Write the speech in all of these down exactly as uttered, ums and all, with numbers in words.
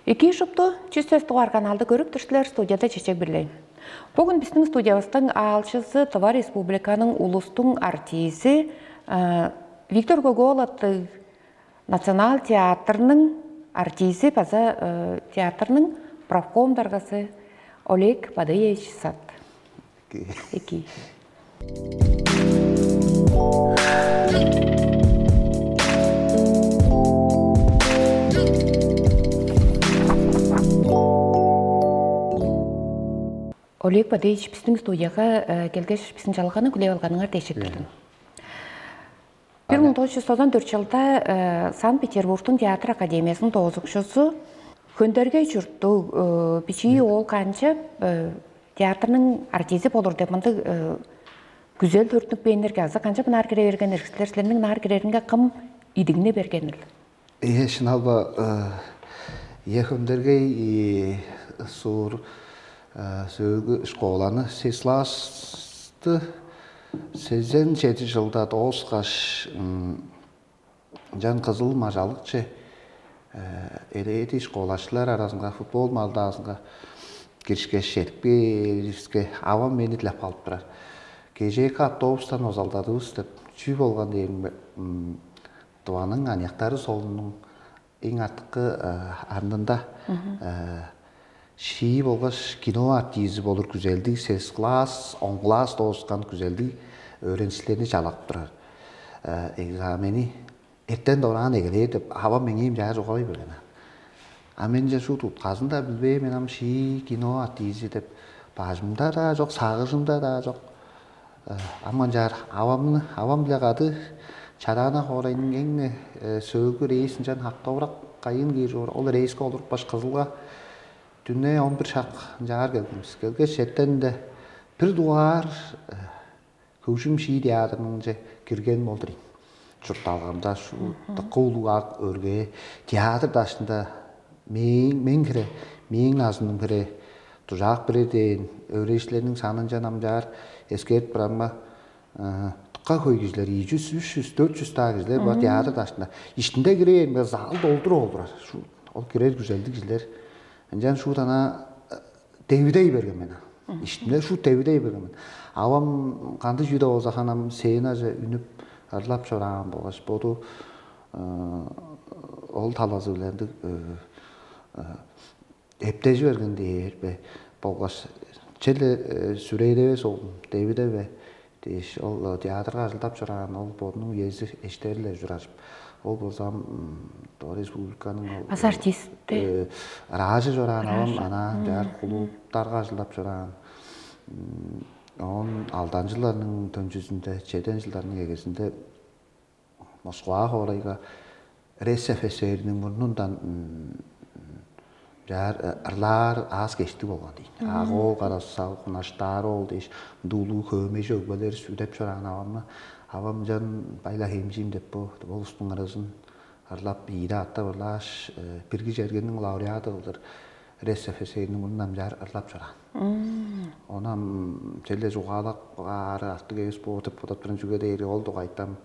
Эки шупту чүс сөс дугаар каналды көрүп тур силер, студияда Чечек Бирлейн. Бүгүн биздин студиябыздың аалчысы Тыва Республиканың улустуң артизи Виктор Гоголовтыг Национал театрның артизи база театрның профком даргасы Олег Бадыевич Сат. Эки. Олег Бадыевич, биздин студияга келгеш, биздин жалганы күлеп алганыңар дээшек турдум. Бир муң тогуз жүз тозан дөрт жылда Санкт-Петербургтуң театр академиясының доозукчузу, хөндерге чурттуг бичии оол канчап театрның артизи болур деп мындыг күзел төрүттүнүп бээннерге азы канчап ынаар кире берген эргистилер, силерниң ынаар киреринге кым идигни бергенил? Ие, шыналба, ие хөндергей суур сөөлгү школаны сес классты сезен чеди жылда дооскаш, ынчан кызыл мажалыкче элээди школачылар аразынга футбол малдаазынга киришкеш, чедип кээривиске, авам мени дилеп калып турар. Кежээки автобустан озалдадывыс деп, чүү болган дээримге, Тываның аныяктары солуннуң эң артыкы арнында шии болгаш кино артизи болур күзелдиг, сес класс, он класс дооскан күзелдиг өөреникчилерни чалап турар. Экзамени эртен дораан эгелээр деп, авам меңээ ынчаар чугаалай берген. А мен же шуут утказын-даа билбээн, мен ам шии кино артизи деп бажымда-даа чок, сагыжымда-даа чок. Ам ынчаар авамны, авам-биле кады Чадаана хоорайның эң сөөлгү рейс, ынчан Хактоврак кайыын киир чоор, ол рейске олурупкаш, Кызылга дүне он бир шак ынчаар келдивис. Келгеш, эртенинде бир дугаар хөгжүм шии театрыныңче кирген болдур ийин. Чуртталгамда шу дыка улуг ак өргээ, театр даштында мээң, мээң хире, мээң назыным хире дужаап бирер дээн, өөреникчилерниң санынче намчаар эскерип турарымга, дыка хөй кижилер, ийи чүс, үш чүс, дөрт чүс даа кижилер бар театр даштында. Иштинде кирээринге, зал долдуруп олурар. Шу, ол кирер күзелдиг кижилер. Ынчан шуут ана девидей берген мен. Иштимде шуут девидей берген мен. Авам кандыг чүү-даа болза, ханам сценаже үнүп ырлап чораан болгаш, боду ол талазы-биле ындыг эптежи берген дээр бе болгаш, черле сүрээдевес, оглум, девидеве дээш, ол театрга ажылдап чораан, ол бодунуң үези эштери-ле ужуражып. Ол болза ам республиканың ол, азы артист, ражы чораан авам, ражы, ана даяр клубтарга ажылдап чораан. Оон алдан жылдарның төнчүзүнде, чеден жылдарның эгезинде Москва хоорайга РСФСР-ниң мурнундан чаар ырлаар аас-кежиктиг болган дейн. Агол Карасал, Кунаштаар ол дээш, ындыг улуг хөөмейже өгбелер сүдеп чораан авамны, авам ынчан байла хемчиим деп бо, бо улустуң ырызын ырлап, ийиде аттап ырлааш, бирги чергениң лауреаты кылдыр РСФСР-ниң мурнундан чаар ырлап чораан. Ону ам черле чугаалап каары артык эвес боор деп бодап туран, чүге дээрге ол дугайдан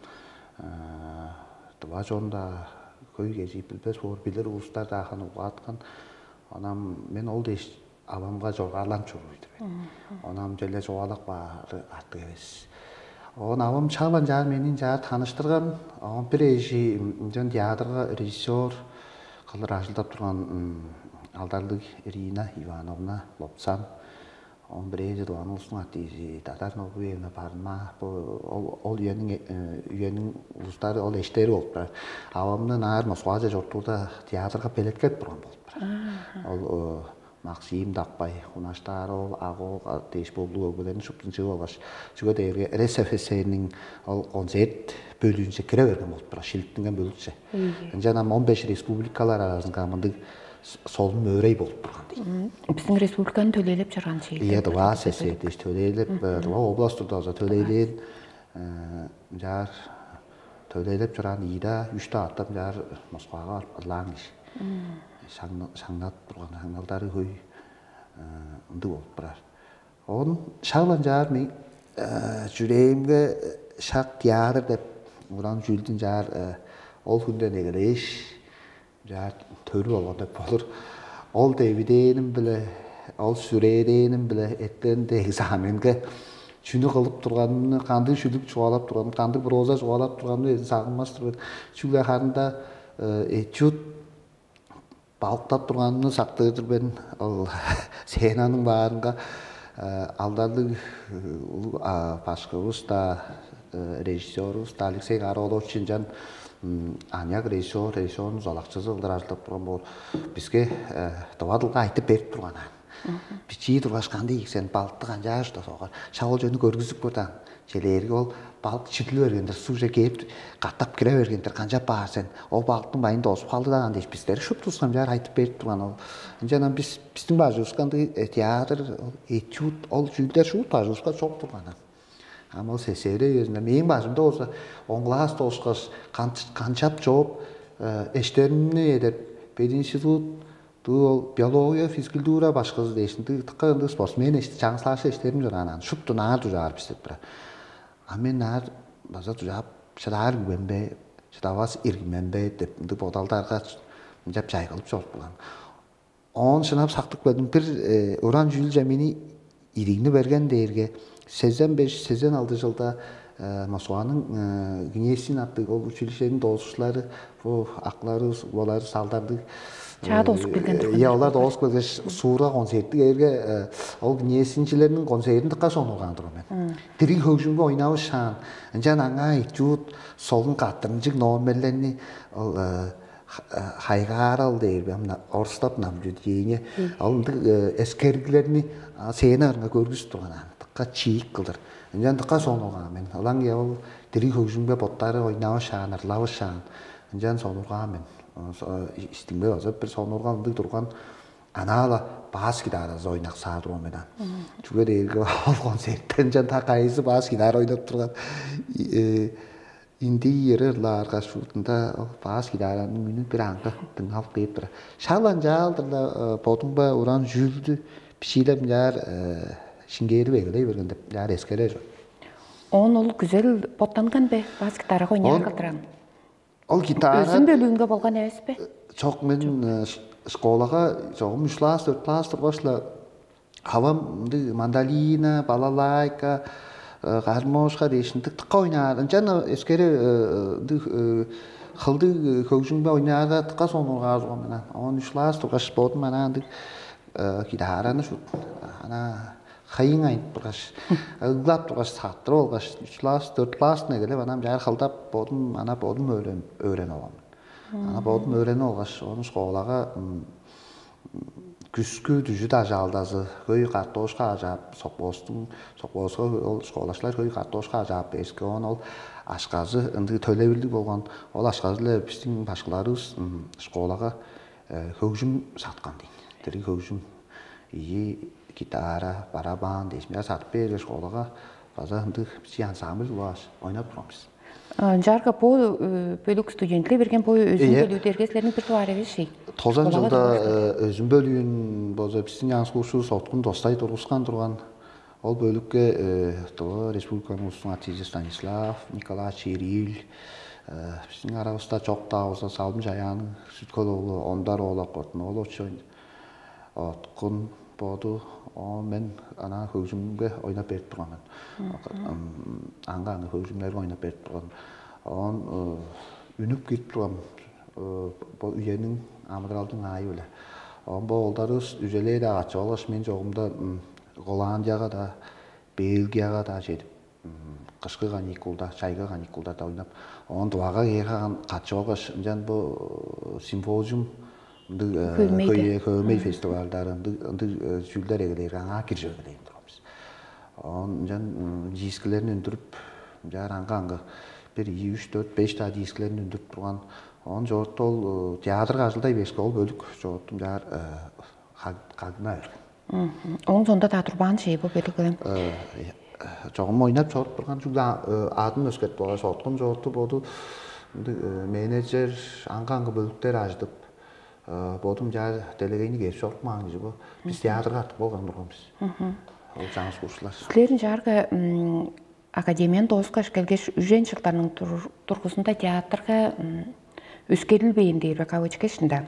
тыва чон-даа хөй кежип билбес боор, билир улустар-даа ханы угааткан. Ону ам мен ол дээш авамга чоргаарланып чоруур-дур мен. Ону ам черле чугаалап каары артык эвес. Оон авам шак-ла ынчаар мени ынчаар таныштырган. Оон бир эжи ынчан театрга режиссер кылдыр ажылдап турган алдарлыг Ирина Ивановна Лопсан. Оон бир эжи Тываның улустуң артизи Дадар Ногуевна Барма. Бо ол, ол үениң, үениң улустары, ол эштери болуп турар. Авамны наар Москваже чорудуурда, театрга белеткеп турган болуп турар. Ол Максим Дакпай, Кунаштаар ол, Агол дээш болдуг өгбелерин шуптун чыып алгаш, чүге дээрге РСФСР-ниң ол концерт бөлүүнче кире берген болуп турар, шилиттинген бөлүкче. Ынчан ам он беш республикалар аразынга мындыг солун мөөрей болуп турган дейт. Биздин республиканы төлээлеп чорган чейин. Ие, Тыва ССР дээш төлээлеп, Тыва область турда база төлээлээн, ынчаар төлээлеп чораан ийида, үш-даа аттап ынчаар Москвага барып ырлаан кижи. Шаңнат турган шаңналдары хөй ындыг болуп турар. Оон шак-ла ынчаар мен чүрээмге шак театр деп уран чүүлдүн чаар ол хүнден эгелээш, чаар төрүп алган деп болур. Ол девидээниң-биле, ол сүрээдээним-биле эртенде экзаменге чүнү кылып турганымны, кандыг шүлүк чугаалап турганымны, кандыг проза чугаалап турганымны эзин сагынмас-тыр мен. Чүгле харында этюд балыктап турганымны сактыр мен. Ол сценаның баарынга алдарлыг башкывыс-даа, режиссерувус-даа Алексей Каролович ынчан аныяк режиссер, режиссердун узалакчызы кылдыр ажылдап турган боор. Биске дыва дылга айтып берип турган аан. Бичии тургаш, кандыг ийик сен, балыкты канчаар ушта согар, шак ол чөнү көргүзүп көр даан. Челээрги ол балык чиглип бергендир, сууже кээп, катап кире бергендир, канчап баар сен? Ол балыктың байын дозуп калды даан дээш, бистер шуптувуска ынчаар айтып берип турган ол. Ынчан ам бис биздин бажывыска ындыг театр, этюд, ол чүүлдер шуут бажывыска чок турган. Ам ол сесери өзүнде мээң бажымда болза, он класс доошкаш, канчап чооп, эштеримни эдеп, пединститут дуу ол биология, физкультура башкызы дээш, ындыг тыкка ындыг спортсмен эшти, чаңгыс класс эштерим чораан, шупту наар дужаар бис деп турар. А мен наар база дужаап шыдаар күүген бе, шыдавас иргимен бе деп ындыг бодалдарга ынчап чайгылып чоруп калган. Оон шынап сактып келдим. Бир уран чүүлче мени иригни берген дээрге, сезен беш, сезен алты жылда Москваның Гнесин аттыг ол училищенин доозукчулары, бу акларывыс, угаларывыс, салдардыг Чаа доозуп келген турган. Иә, олар доозуп келгеш, суурга концерттиг эрге ол Гнесинчилерниң концертин дыкка сонургаан турган мен. Дириг хөгжүмге ойнавышаан, ынчан аңаа ичүүт солун каттырынчыг номерлерни ол хайгаарал дээр бе, орустап, наблюдение, ол ындыг эскериглерни сцена ырынга көргүзүп турган, дыкка чиик кылдыр. Ынчан дыкка сонургаан мен. Ылаң ол дириг хөгжүмге боттары ойнавышаан, ырлавышаан. Ынчан сонургаан мен. Истиңбей база бир сонургал ындыг турган, анаа-ла бас гитаразы ойнаксаар турган мен ан. Чүге дээрге ол концертте ынчан та кайызы бас гитара ойнап турган. Индии ырлаарга шуутунда ол бас гитараның үнү бир аңгы дыңналып кээп турар. Шал ынчаалдыр-ла бодуңба уран чүүлдү бишиилеп ынчаар шиңгээрип эгелей берген деп ынчаар эскерер чор. Оон ол күзел боттанган бе? Бас гитарага ойнаар кылдыран. Ол гитара Өзүн бөлүүнгө болган эвес бе? Чок, мен школага чогум үч класс, төрт класс тургаш-ла авам ындыг мандолина, балалайка, гармошка дээш ындыг тыкка ойнаар. Ынчан эскери ындыг хылдыг хөгжүмге ойнаарга тыкка сонургаар турган мен. Оон үч класс тургаш бодум анаа ындыг гитараны шут анаа хайың айып тургаш, ыглап тургаш, саттырып алгаш, үч класс, төрт класстан эгелеп анам чаар хылдап бодум ана бодум өөрен өөрен алган. Ана бодум өөренип алгаш, ону школага күскү дүжүт ажаалдазы хөй картошка ажаап, сокпостуң сокпоска ол школачылар хөй картошка ажаап бериске, оон ол ашказы ындыг төлевилдиг болган. Ол ашказы-биле биздин башкыларыбыз школага хөгжүм саткан дейн. Дириг хөгжүм, ийи гитара, барабан дээш, мынча сатып бээрге школага база ындыг бичии ансамбль улааш ойнап турган бис. Ынчаарга бу бөлүк студентилер берген бо өзүн Ийе. Бөлүү дээрге силерниң бир дугаар эвес ший. Тозан Школага жылда да өзүн бөлүүн болза биздин жаңы курсчубуз Откун Достай тургускан турган. Ол бөлүкке Тыва Республиканың улустуң артизи Станислав Николаевич Ириль, биздин арабызда чок-даа болза Салым Чаяанның Сүткөл оглу Ондар оолак Кортун оолович Откун боду, оон мен анаа хөгжүмге ойнап берип турган мен. Аңга аңгы хөгжүмнерге ойнап берип турган. Оон үнүп кирип турган бо үениң амыдыралдың аайы-биле. Оон бо олдарывыс үжелээ-даа качып алгаш, мен чогумда Голландияга-даа, Бельгияга-даа чедип, кышкы каникулда, чайгы каникулдарда ойнап, оон Тывага кээге катчып алгаш, ынчан бу симпозиум ындыг Хөөмей-де. Хөөмей фестивалдары ындыг ындыг чүүлдер эгелээр аңаа киржип эгелээн турган бис. Оон ынчан дискилерин үндүрүп, ынчаар аңгы аңгы бир ийи үч төрт беш даа дискилерин үндүрүп турган. Оон чоорту ол театрга ажылдай бээшке ол бөлүк чоорту ынчаар кагына берген. Ооң соонда-даа турбаан шээ бо бөлүк ылан. Чогум ойнап чоруп турган чүгле адын өскертип алгаш, Откун чоорту боду ындыг менеджер, аңгы-аңгы бөлүктер ажыдып, бодум чаар делегейни кээп чорупмаан кижи бо. Биз театрга артып болган турган бис. Ол жаңы курсчулар. Силер ынчаарга академияны дооскаш келгеш, үжен чылдарның тургузунда театрга өскерилбээн дээр бе, кавычка ишинде.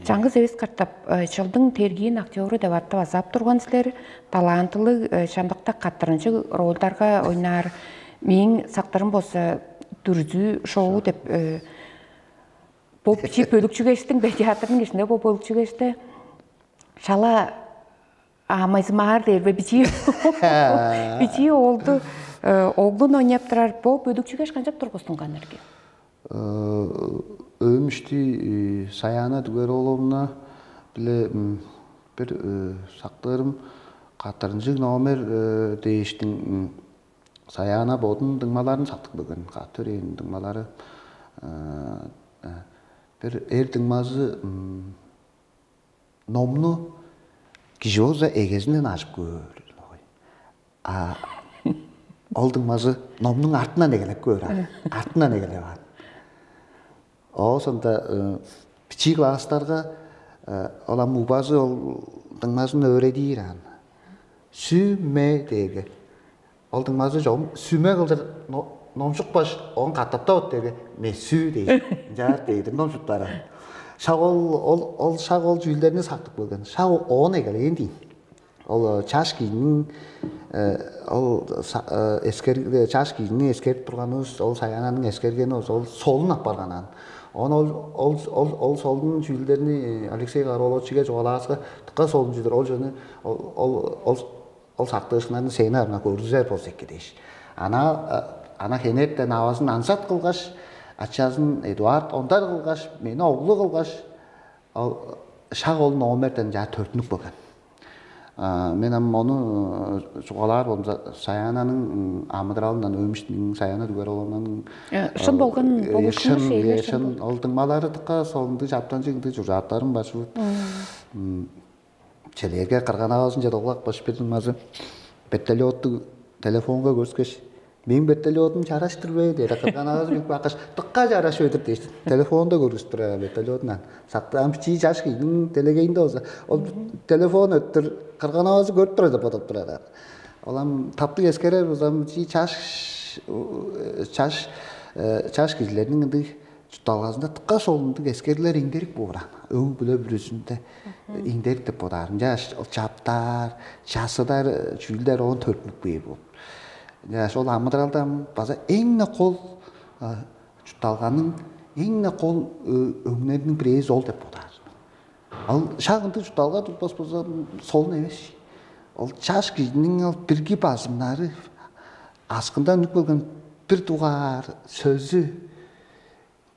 Чаңгыс эвес катап, э, чылдың тергиин актёру деп аттап азап турган силер, талантылыг, э, чамдыкта каттырынчыг ролдарга ойнаар. Мээң сактырым болза, дүрзү шоу деп, э, бо бичии бөлүкчүгештиң бе, театрдың ишинде бо бөлүкчүгеште шала амайзымаар дээр бе, бичии бичии оолду, э, оглун ойнап турар. Бо бөлүкчүгеш канчап тургустунган эрге? Өөмүшти Саяна Дүгер ооловна биле бир сактырым каттырынчыг номер дээштиң. Саяна бодун дыңмаларын сактып келген, катты өрээниң дыңмалары. Бир эр дыңмазы номну кижи болза эгезинден ажып көөр. А ол дыңмазы номнуң артынан эгелеп көөр, артынан эгелеп аан. Оозунда бичии класстарга ол ам убазы ол дыңмазын өөредир аан. Сүме дээге. Ол дыңмазы чогум сүме кылдыр номчукпаш, оон катаптавыт дээге, месүү дээр. Ынчаар дээдир номчуттар аан. Шак ол ол ол шак ол чүүлдерни сактып келген. Шак оон эгелээн дейн. Ол чаш кижиниң ол эскер чаш кижини эскерип турганывыс, ол Саянаның эскергени болза, ол солун апарган аан. Оон ол ол ол ол солун чүүлдерни Алексей Кароловичиге чугаалааска, тыка солун чүүлдер, ол жөне ол ол ол ол сактыышкыннарны сцена ырына көргүзер болза эки дээш. Ана ана хенертен авазын ансат кылгаш, ачазын Эдуард Ондар кылгаш, мени оглу кылгаш, ал шак ол номерден жаа төртүнүп келген. Мен ам ону чугаалаар болза, Саянаның амыдыралындан, өмүштүнүң Саяна Дүгер ооловнаның шын болган болушкунуш эйлешин ол дыңмалары тыкка солунду чаптанчы ынды чуржааттарын башыбыт. Челээрге кырган авазынче доглакпаш бир дыңмазы вертолетту телефонга көрүскеш, мээң вертолетум чараштыр бе деп кырган авазы бик баккаш, тыкка чараш өдүр дээш, телефонда көргүзүп турар вертолетунан. Сактаан бичии чаш кижиниң делегейинде болза, ол телефон өттүр кырган авазы көрүп турар деп бодоп турар. Ол ам таптыг эскерер болза, ам бичии чаш чаш чаш кижилерниң ындыг чуртталгазында тыкка солундуг эскерлер иңдерик боор аан. Өг-бүле бүрүзүндө иңдерик деп бодаар. Ынчаш ол чаптаар, часыдар чүүлдер оон төрүнүп кээр болуп. Ынчаш ол амыдыралда база эң-не кол чуртталганың эң-не кол өңнериниң бирээзи ол деп бодаар. Ал шак ындыг чуртталга турбас болза, солун эвес. Ол чаш кижиниң ол бирги базымнары, аскындан үнүп келген бир дугаар сөзү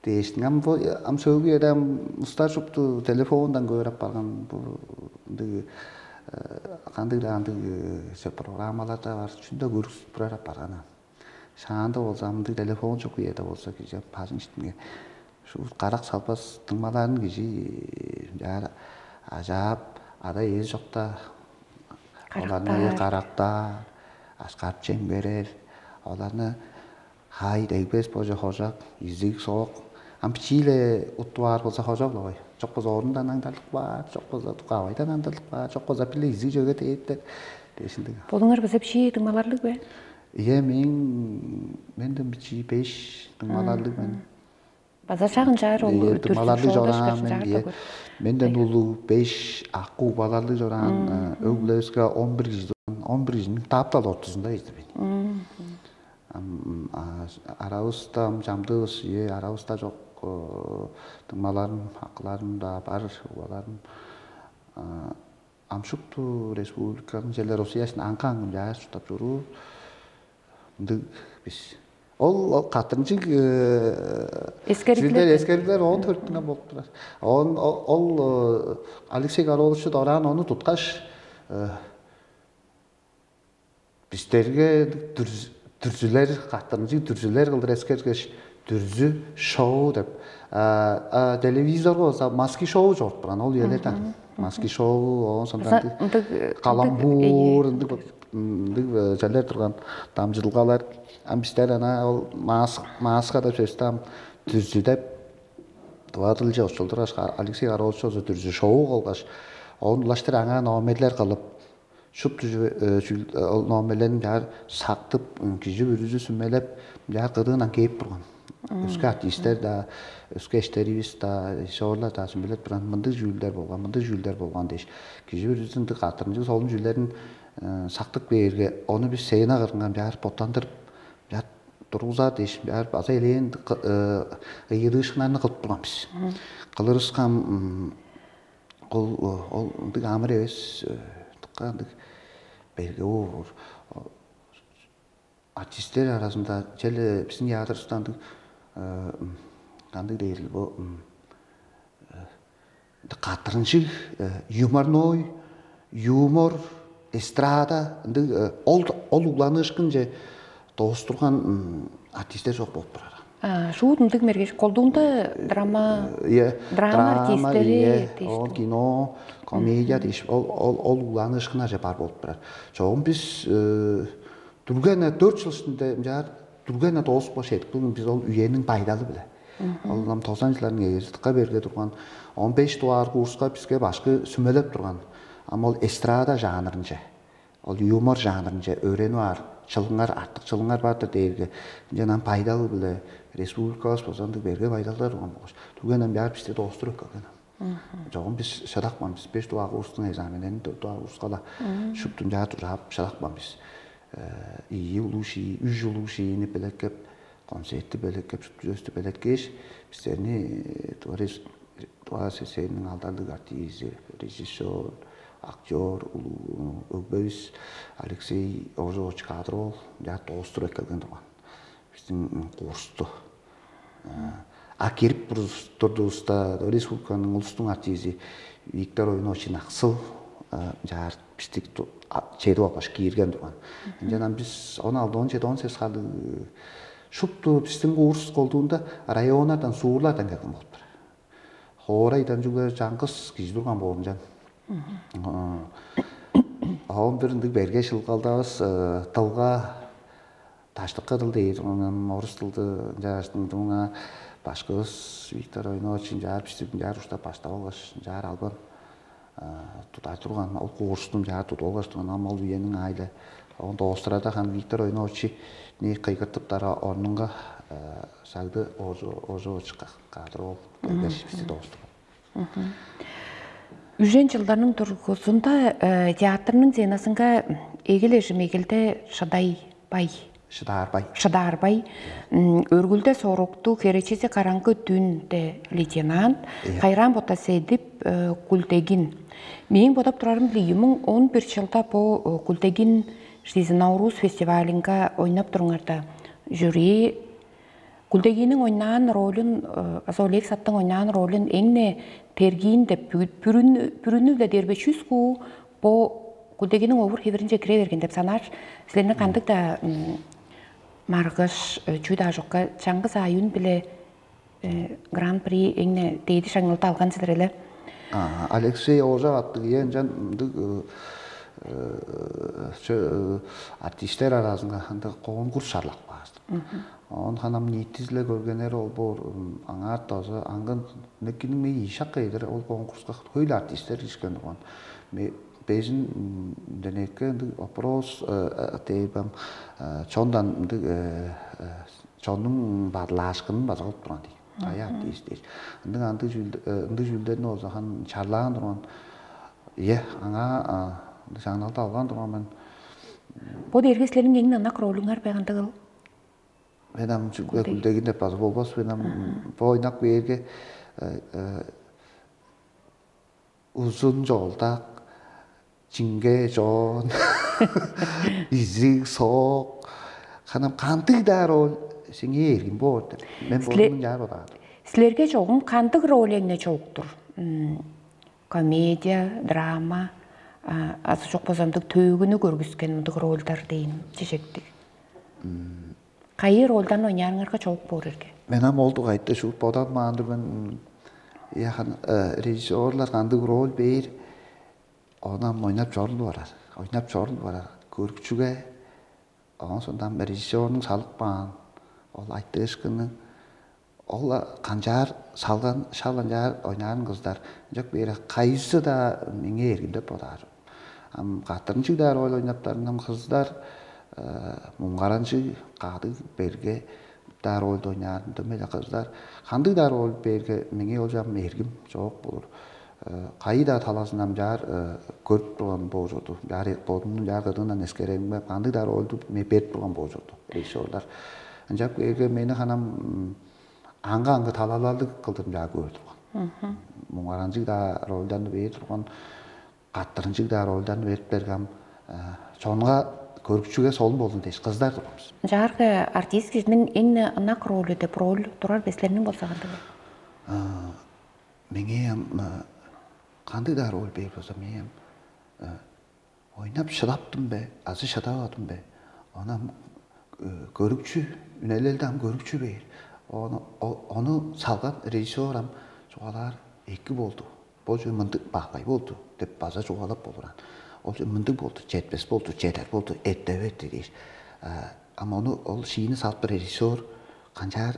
дээштиң. Ам бо ам сөөлгү эде ам устар шупту телефондан көөр апарган, бу ындыг кандыг-даа андыг программаларда бар, чүнде көрүксүп турар апарган ам. Шаанда болза ам ындыг телефон чок үеде болза, кижи бажың иштинге шуут карак салбас дыңмалаарын кижи ынчаар ажаап, ада ээзи чокта оларны карактаар, аскарып чем берер, оларны хай дегбес боже хожак, изиг соок. Ам бичииле уттуп аар болза хожок-ла бой. Чок болза орундан аңдарлык баар, чок болза дукавайдан аңдарлык баар, чок болза биле изиг чөге дээптер дээшиндиг. Болуңар база бишии дыңмаларлыг бе? Ийе, мен менден бичии беш дыңмаларлыг мен. База шагын чаар ол Ийе, дыңмаларлыг чораан мен. Ийе. Менден улуу беш акы убаларлыг чораан, өг-бүлевиске он бир кижи турган, он бир кижиниң таптал ортузунда ийди мен. Ам арабыста ам чамдыывыс, ийе, арабыста чок дыңмаларым, акыларым-даа бар, убаларым. Ам шупту республиканың черле Россиясын аңгы-аңгы чаар чурттап чоруур ындыг бис. Ол каттынчыг эскериглер, эскериглер оон төрүттүнген болуп турар. Он ол Алексей Короловичу дораан ону туткаш, бистерге дүрзүлер, каттынчыг дүрзүлер кылдыр эскергеш, дүрзү шоу деп телевизорго болза маски шоу чогуруп турган ол үелерден. Маски шоу, оон сонда ындыг каламбуур, ындыг ындыг черлер турган дамчылгалар. Ам бистер ана ол маска деп сөстү ам дүрзү деп дывадылче очулдургаш, Алексей Королович болза дүрзү шоу кылгаш, оон улаштыр аңаа номерлер кылып, шупту ол номерлерин чаар сактып, кижи бүрүзү сүмелеп, чаар кыдыындан кээп турган. Өске артисттер-даа, өске эштеривис-даа, режиссерлар-даа сүмелеп турган, мындыг чүүлдер болган, мындыг чүүлдер болган дээш, кижи бүрүзү ындыг каттырынчыг солун чүүлдерин сактып кээрге, ону бис сцена кырынга бяар боттандырып, бяар тургузаар дээш, бяар база элээн ыйыдыышкыннарны кылып турган бис. Кылырыскам ол ол ындыг амыр эвес, тыкка ындыг берге боор. Артисттер аразында черле биздин театрыбызда ындыг, кандыг дээрил бо, каттырынчыг, юморной, юмор, эстрада ындыг, ол ол угланыышкынче доостурган артисттер чок болуп турар. Шуут ындыг мергеш колдуунда драма, Иә, драма артисттери Иә, дээш ол турган. Кино, комедия дээш ол ол ол угланыышкынаже бар болуп турар. Чогум биз дүрген төрт жыл ишинде мынчаар дүрген доозуп каш эдип кылган биз ол үениң байдалы биле. Ол ам тозан жылдарын эгезидикке берге турган он беш дугаар курска бизге башкы сүмелеп турган. Ам ол эстрада жанрынче, ол юмор жанрынче өөренип аар чылыңар артык чылыңар баатыр дээрге ынчан ам байдалы биле республикабыз база ындыг берге байдалдар турган болгаш. Дүрген ам бяар бисте доостур эккелген. Чогум биз шыдакпан биз беш дугаар курстуң экзаменнерин дөрт дугаар курска-ла шупту ынчаар дужаап шыдакпан биз. Ийи улуу шии, үш улуу шиини белеккеп, концертти белеккеп, шупту чөстү белеккеш, бистерни туга сесейниң алдарлыг артизи, режиссер, актер, улуу өгбевис Алексей Ожович Кадыр ол ынчаар доостур эккелген турган. Биздин курсту. А кирип турдувуста республиканын улустуң артизи Виктор Ойнович Аксыл жаар бистик чедип алгаш киирген турган. Ынчан биз он алты, он жети, он сегиз харлыг шупту биздин курс колдуунда районнардан, суурлардан келген болуптур. Хоорайдан чүгле чаңгыс кижи турган боорунчан. Оон бир ындыг берге шылгалдавыс, дылга, даштыкка дыл дээр, оон орус дылды ынчааштың дыңа башкыбыс Виктор Ойнович ынчаар бистип ынчаар уштап баштап алгаш, ынчаар албан тудар турган, ол курсту ынчаар тудуп алгаш турган, ам ол үениң аайлы. Оон доостурада хан Виктор Ойновични кыйгыртыптар орнунга сагды Ожович Кадыр ол келгеш бисти доостурган. Үжен жылдарның тургузунда театрның сценасынга эгил эжим эгилде шыдай бай. Шыдаарбай. Шыдаарбай. Өргүлде сорукту херечизи караңгы дүнде лейтенант Хайран Ботаседип Кулдегин. Мээң бодап турарым биле ийи муң он бир жылда бо Кулдегин Жизнь Наурус фестивалинга ойнап туруңарда жюри Кулдегинниң ойнаан ролюн азы Олег Саттың ойнаан ролюн эң-не тергиин деп бүрүнү-биле дээрбе чүс куу бо Кулдегинниң овур хевиринче кире берген деп санаар. Силерни кандыг-даа маргыш чүү-даа чокка чаңгыс аайын биле гран-при эң-не дээди шаңналды алган силер эле. Алексей Ожак аттыг ие ынчан мындыг артисттер аразынга ындыг конкурс шарлап каастым. Оон ханам ниитизиле көргеннер ол боор аңаар доза аңгын некиниң мей ийшак кайдыр ол конкурска хөйле артисттер киришкен турган. Безин денекке ындыг опрос дээбем чондан ындыг чоннуң бадылаашкынын база кылып турган дейт. Каяа дейс дээш. Ындыг андыг ындыг чүүлдерни болза хан чарлаан турган. Е аңаа ындыг шаңналды алган турган мен. Бо дээрге силерниң эң ынак ролуңар бе кандыгыл? Мен ам чүгле күлдегин деп база болбас мен ам бо ойнак бээрге узун чоолдак, чиңге чоон, изиг соок, ханам кандыг-даа роль сеңээ эргин боор деп. Мен Силе- бодумун чаар бодаар. Силерге чогум кандыг роль эңне чогуктур? М, Комедия, драма, а, азы чок болза ындыг төөгүнү көргүскен ындыг ролдар дейм, чечектиг. Кайы ролдан ойнаарыңарга чогук боор эрге? Мен ам ол дугайда шуут боданмаан-дыр мен. Яхан режиссерлар кандыг роль бээр, ону ам ойнап чорул барар. Ойнап чорул барар. Көрүкчүге оон сондам режиссернуң салып каан ол айтыышкыны ол канчаар салган шал анчаар ойнаарын кыздар ынчак бээр кайызы-даа меңээ эргин деп бодаар. Ам каттырынчыг-даа роль ойнаптарын ам кыздар муңгаранчыг кадыг берге Даар оолду ойнаар, дөмей кыздар кандыг-даа оол бээрге, меңээ ол чам эргим чоок болур. Кайы-даа талазындан чаар көрүп турган боожурду. Чаар бодумнуң чаар кыдыындан эскереримге, кандыг-даа оолду ме берип турган боожурду режиссерлар. Ынчап кээрге мени ханам аңгы-аңгы талалалдыг кылдыр чаар көөр турган. Муңаранчыг-даа ролдарын бээр турган, каттырынчыг-даа ролдарын берип берген, чонга көрүкчүге солун болзун дээш кыздар турганбыз. Ынчаарга артист кижиниң эң ынак ролю деп роль турар бе, силерниң болза кандыг? Меңээ ам кандыг-даа роль бээр болза, меңээ ам ойнап шыдаптым бе азы шыдавадым бе? Ону ам көрүкчү, үнелелде ам көрүкчү бээр. Ону салган режиссер ам чугаалаар: «Эки болду, бо чүве мындыг багай болду» деп база чугаалап болур аан. «Ол чүве мындыг болду, четпес болду, чедер болду, эттеп этти» дээш. Ам ону ол шиини салып бир режиссер канчаар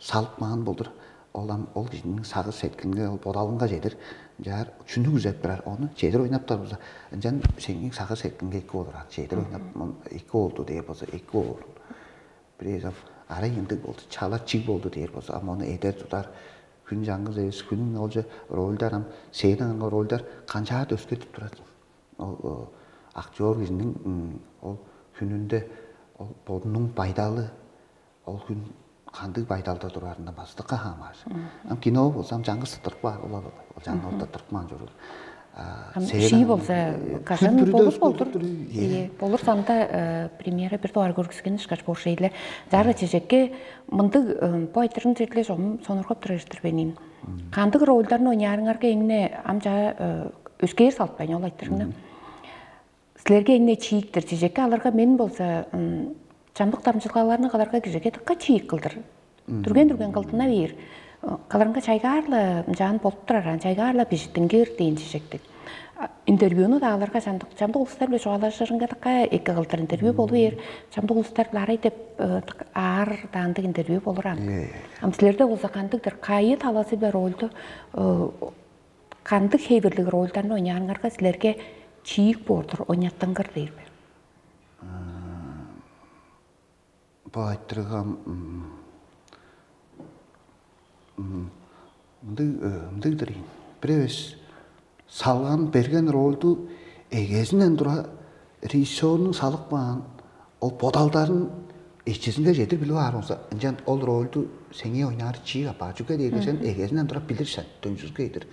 салып каан болур, ол ам ол кижиниң сагыш сеткилинге, ол бодалынга чедир. Ынчаар чүнү күзеп турар, ону чедир ойнаптар болза, ынчан сеңиң сагыш сеткилинге эки болур аан. Чедир ойнап эки болду дээр болза, эки болур. Бирээзи ам арай ындыг болду, чала чиг болду дээр болза, ам ону эдер тудар. Хүн чаңгыс эвес, хүн олче ролдар, ам сээден аңгы ролдар канчаар өскертип турар. Ол актер кижиниң ол хүнүнде ол бодунуң байдалы, ол хүн кандыг байдалда турарындан база дыка хамааржыр. Ам кино болза ам чаңгыс тыртырып каар, ол ол чаңгыс тыртырып каан чоруур. Ам шии болза кажан болур болдур. Болур санда премьера бир дугаар көргүскен ышкаш болур шейле. Жара чижекке мындыг бу айтырын черле чогум сонургап турар эртир бенин. Кандыг ролдарын ойнаарыңарга эңне ам чаа өскээр салыпкайн ол айтырыңны. Силерге эңне чииктир чижекке аларга мен болза чамдык дамчылгаларны кыларга кижиге дыка чиик кылдыр. Дүрген-дүрген кылдына бээр. Кылырынга чайгаар-ла ынчаан болуп турар, ан чайгаар-ла бижиттингир дээн чижектиг. Интервьюну-даа аларга чамдык чамдык улустар биле чугаалашырынга дыка эки кылдыр интервью болу бээр. Чамдык улустар биле арай деп аар даандык интервью болур ан. Ам силерде болза кандыгдыр кайы талазы биле ролду кандыг хевирлиг ролдарны ойнаарыңарга силерге чиик боор-дур, ойнаттыңгыр дээр бе? Бо айтырыгам мындыг мындыгдыр ийин. Бир эвес салган берген ролду эгезинден тура режиссернуң салып каан ол бодалдарын эчизинге чедир билип аар болза, ынчан ол ролду сеңээ ойнаар чиик апаар. Чүге дээрге сен эгезинден тура билир сен, дөмчүзге идир.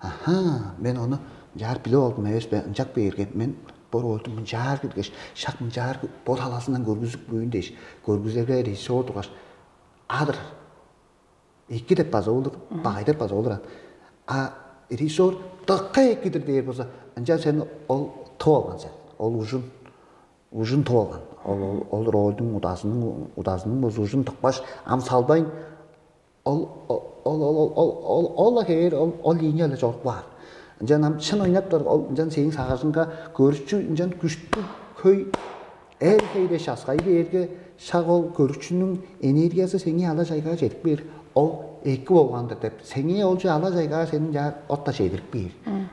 Аха, мен ону ынчаар билип алдым эвес бе? Ынчак бээрге мен бо ролду мынчаар билгеш, шак мынчаар бо талазындан көргүзүп күүн дээш, көргүзерге режиссер тургаш, адыр эки деп база болур, багай деп база болур. А режиссер дыка экидир дээр болза, ынчан сен ол тып алган сен. Ол ужун ужун тып алган. Ол ол ролдуң удазының удазының болза ужун тыкпаш, ам салбайн ол ол ол ол ол ол ол хээр ол ол линия эле чоруп каар. Ынчан ам шын ойнап тур ол ынчан сээң сагыжыңга көрүчү ынчан күштүг хөй эл хей дээш аскай бээрге шак ол көрүкчүнүң энергиясы сеңээ ала чайгаа чедип кээр. Ол эки болган-дыр деп сеңээ ол чү ала чайгаа сени чаар отта чедирип кээр.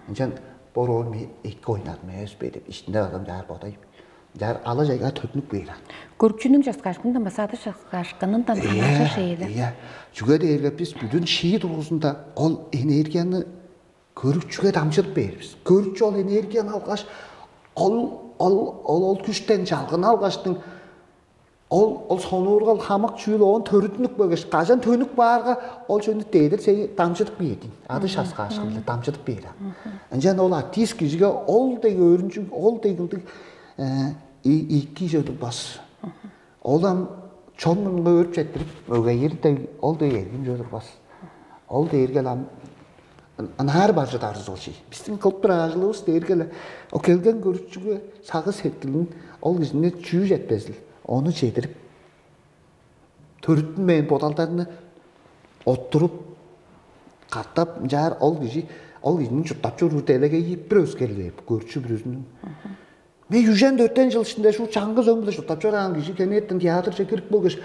Ынчан бо роль мен эки ойнадым эвес бе деп иштинде адам чаар бодой. Чаар ала чайгаа төтүнүп кээр. Көрүкчүнүң часкаашкындан база ады часкаашкынындан хамааржыр шеелер. Иә. Чүге дээрге биз бүдүн шии тургузунда ол энергияны көрүкчүге дамчылып бээр бис. Көрүкчү ол энергияны алгаш, ол ол ол ол күштен жалгын алгаштың ол ол сонуургал хамык чүүл оон төрүттүнүп келгеш, кажан төнүп баарга ол чөнү дедир сени дамчыдып бээр дейн. Ады шаскаашкынче дамчыдып бээр. Ынчан ол артист кижиге ол дег өөрүнчүг, ол дег ындыг ийки чөдүр бас. Ол ам чон мурнунга өөрүп четтирип, өгейир дег, ол дег эргим чөдүр бас. Ол дээрге ам ынаар бар чыдарывыс ол чий. Биздин кылып турар ажылыбыз дээрге эле ол келген көрүкчүгө сагы сеткилин ол кижине чүү четпезил, ону чедирип, төрүттүнмээн бодалдарны оттуруп, катап ынчаар ол кижи ол кижиниң чурттап чоруур делегейи бир өскерилээр көрүкчү бүрүзүнүң. Мен үжен дөртен жыл ишинде шу чаңгы сөң биле чурттап чораан кижи кенеттен театрже кирип болгаш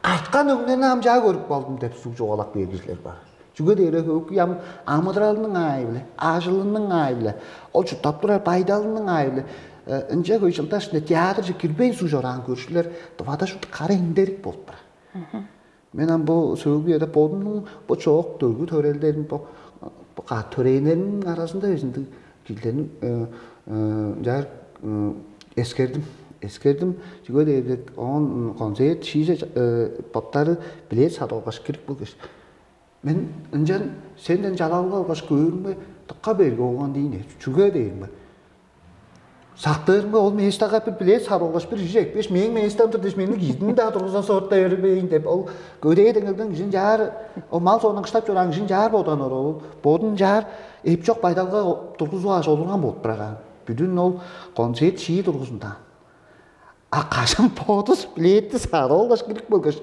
айткан өңнени ам чаа көрүп калдым деп суг чугаалап кээр кижилер бар. Чүге дээрге хөөгү ам амыдыралының аайы-биле, ажылының аайы-биле, ол чурттап турар байдалының аайы-биле ынча хөй чылдашында театрже кирбейн суг чораан көрүшүлер дывада шупту кара эңдерик болуп турар. Мен ам бо сөөлгү үеде бодумнуң бо чоок дөргү төрелдерим, бо, бо ка- төрээннерниң аразында безин ындыг кижилерни, э, э, ынчаар, э, эскердим. Эскердим. Чүге дээрге оон концерт шииже, э, боттары билет садып алгаш кирип келгеш, мен ынчан сенден чалалга алгаш көөрүмге дыка берге болган дийин. Чүге дээрге сактырымга ол местага бир билет садып алгаш, бир кижи экпеш, мээң местам-дыр дээш, мени кижидин-даа тургуза сорта бербейн деп, ол көдээ деңелден кижин чаар, ол мал соондан кыштап чораан кижин чаар боданыр, ол бодун чаар эп чок байдалга тургузуп алгаш олурган болуп турар. Бүдүн ол концерт шии тургузунда. А кажан бодус билетти садып алгаш кирип келгеш,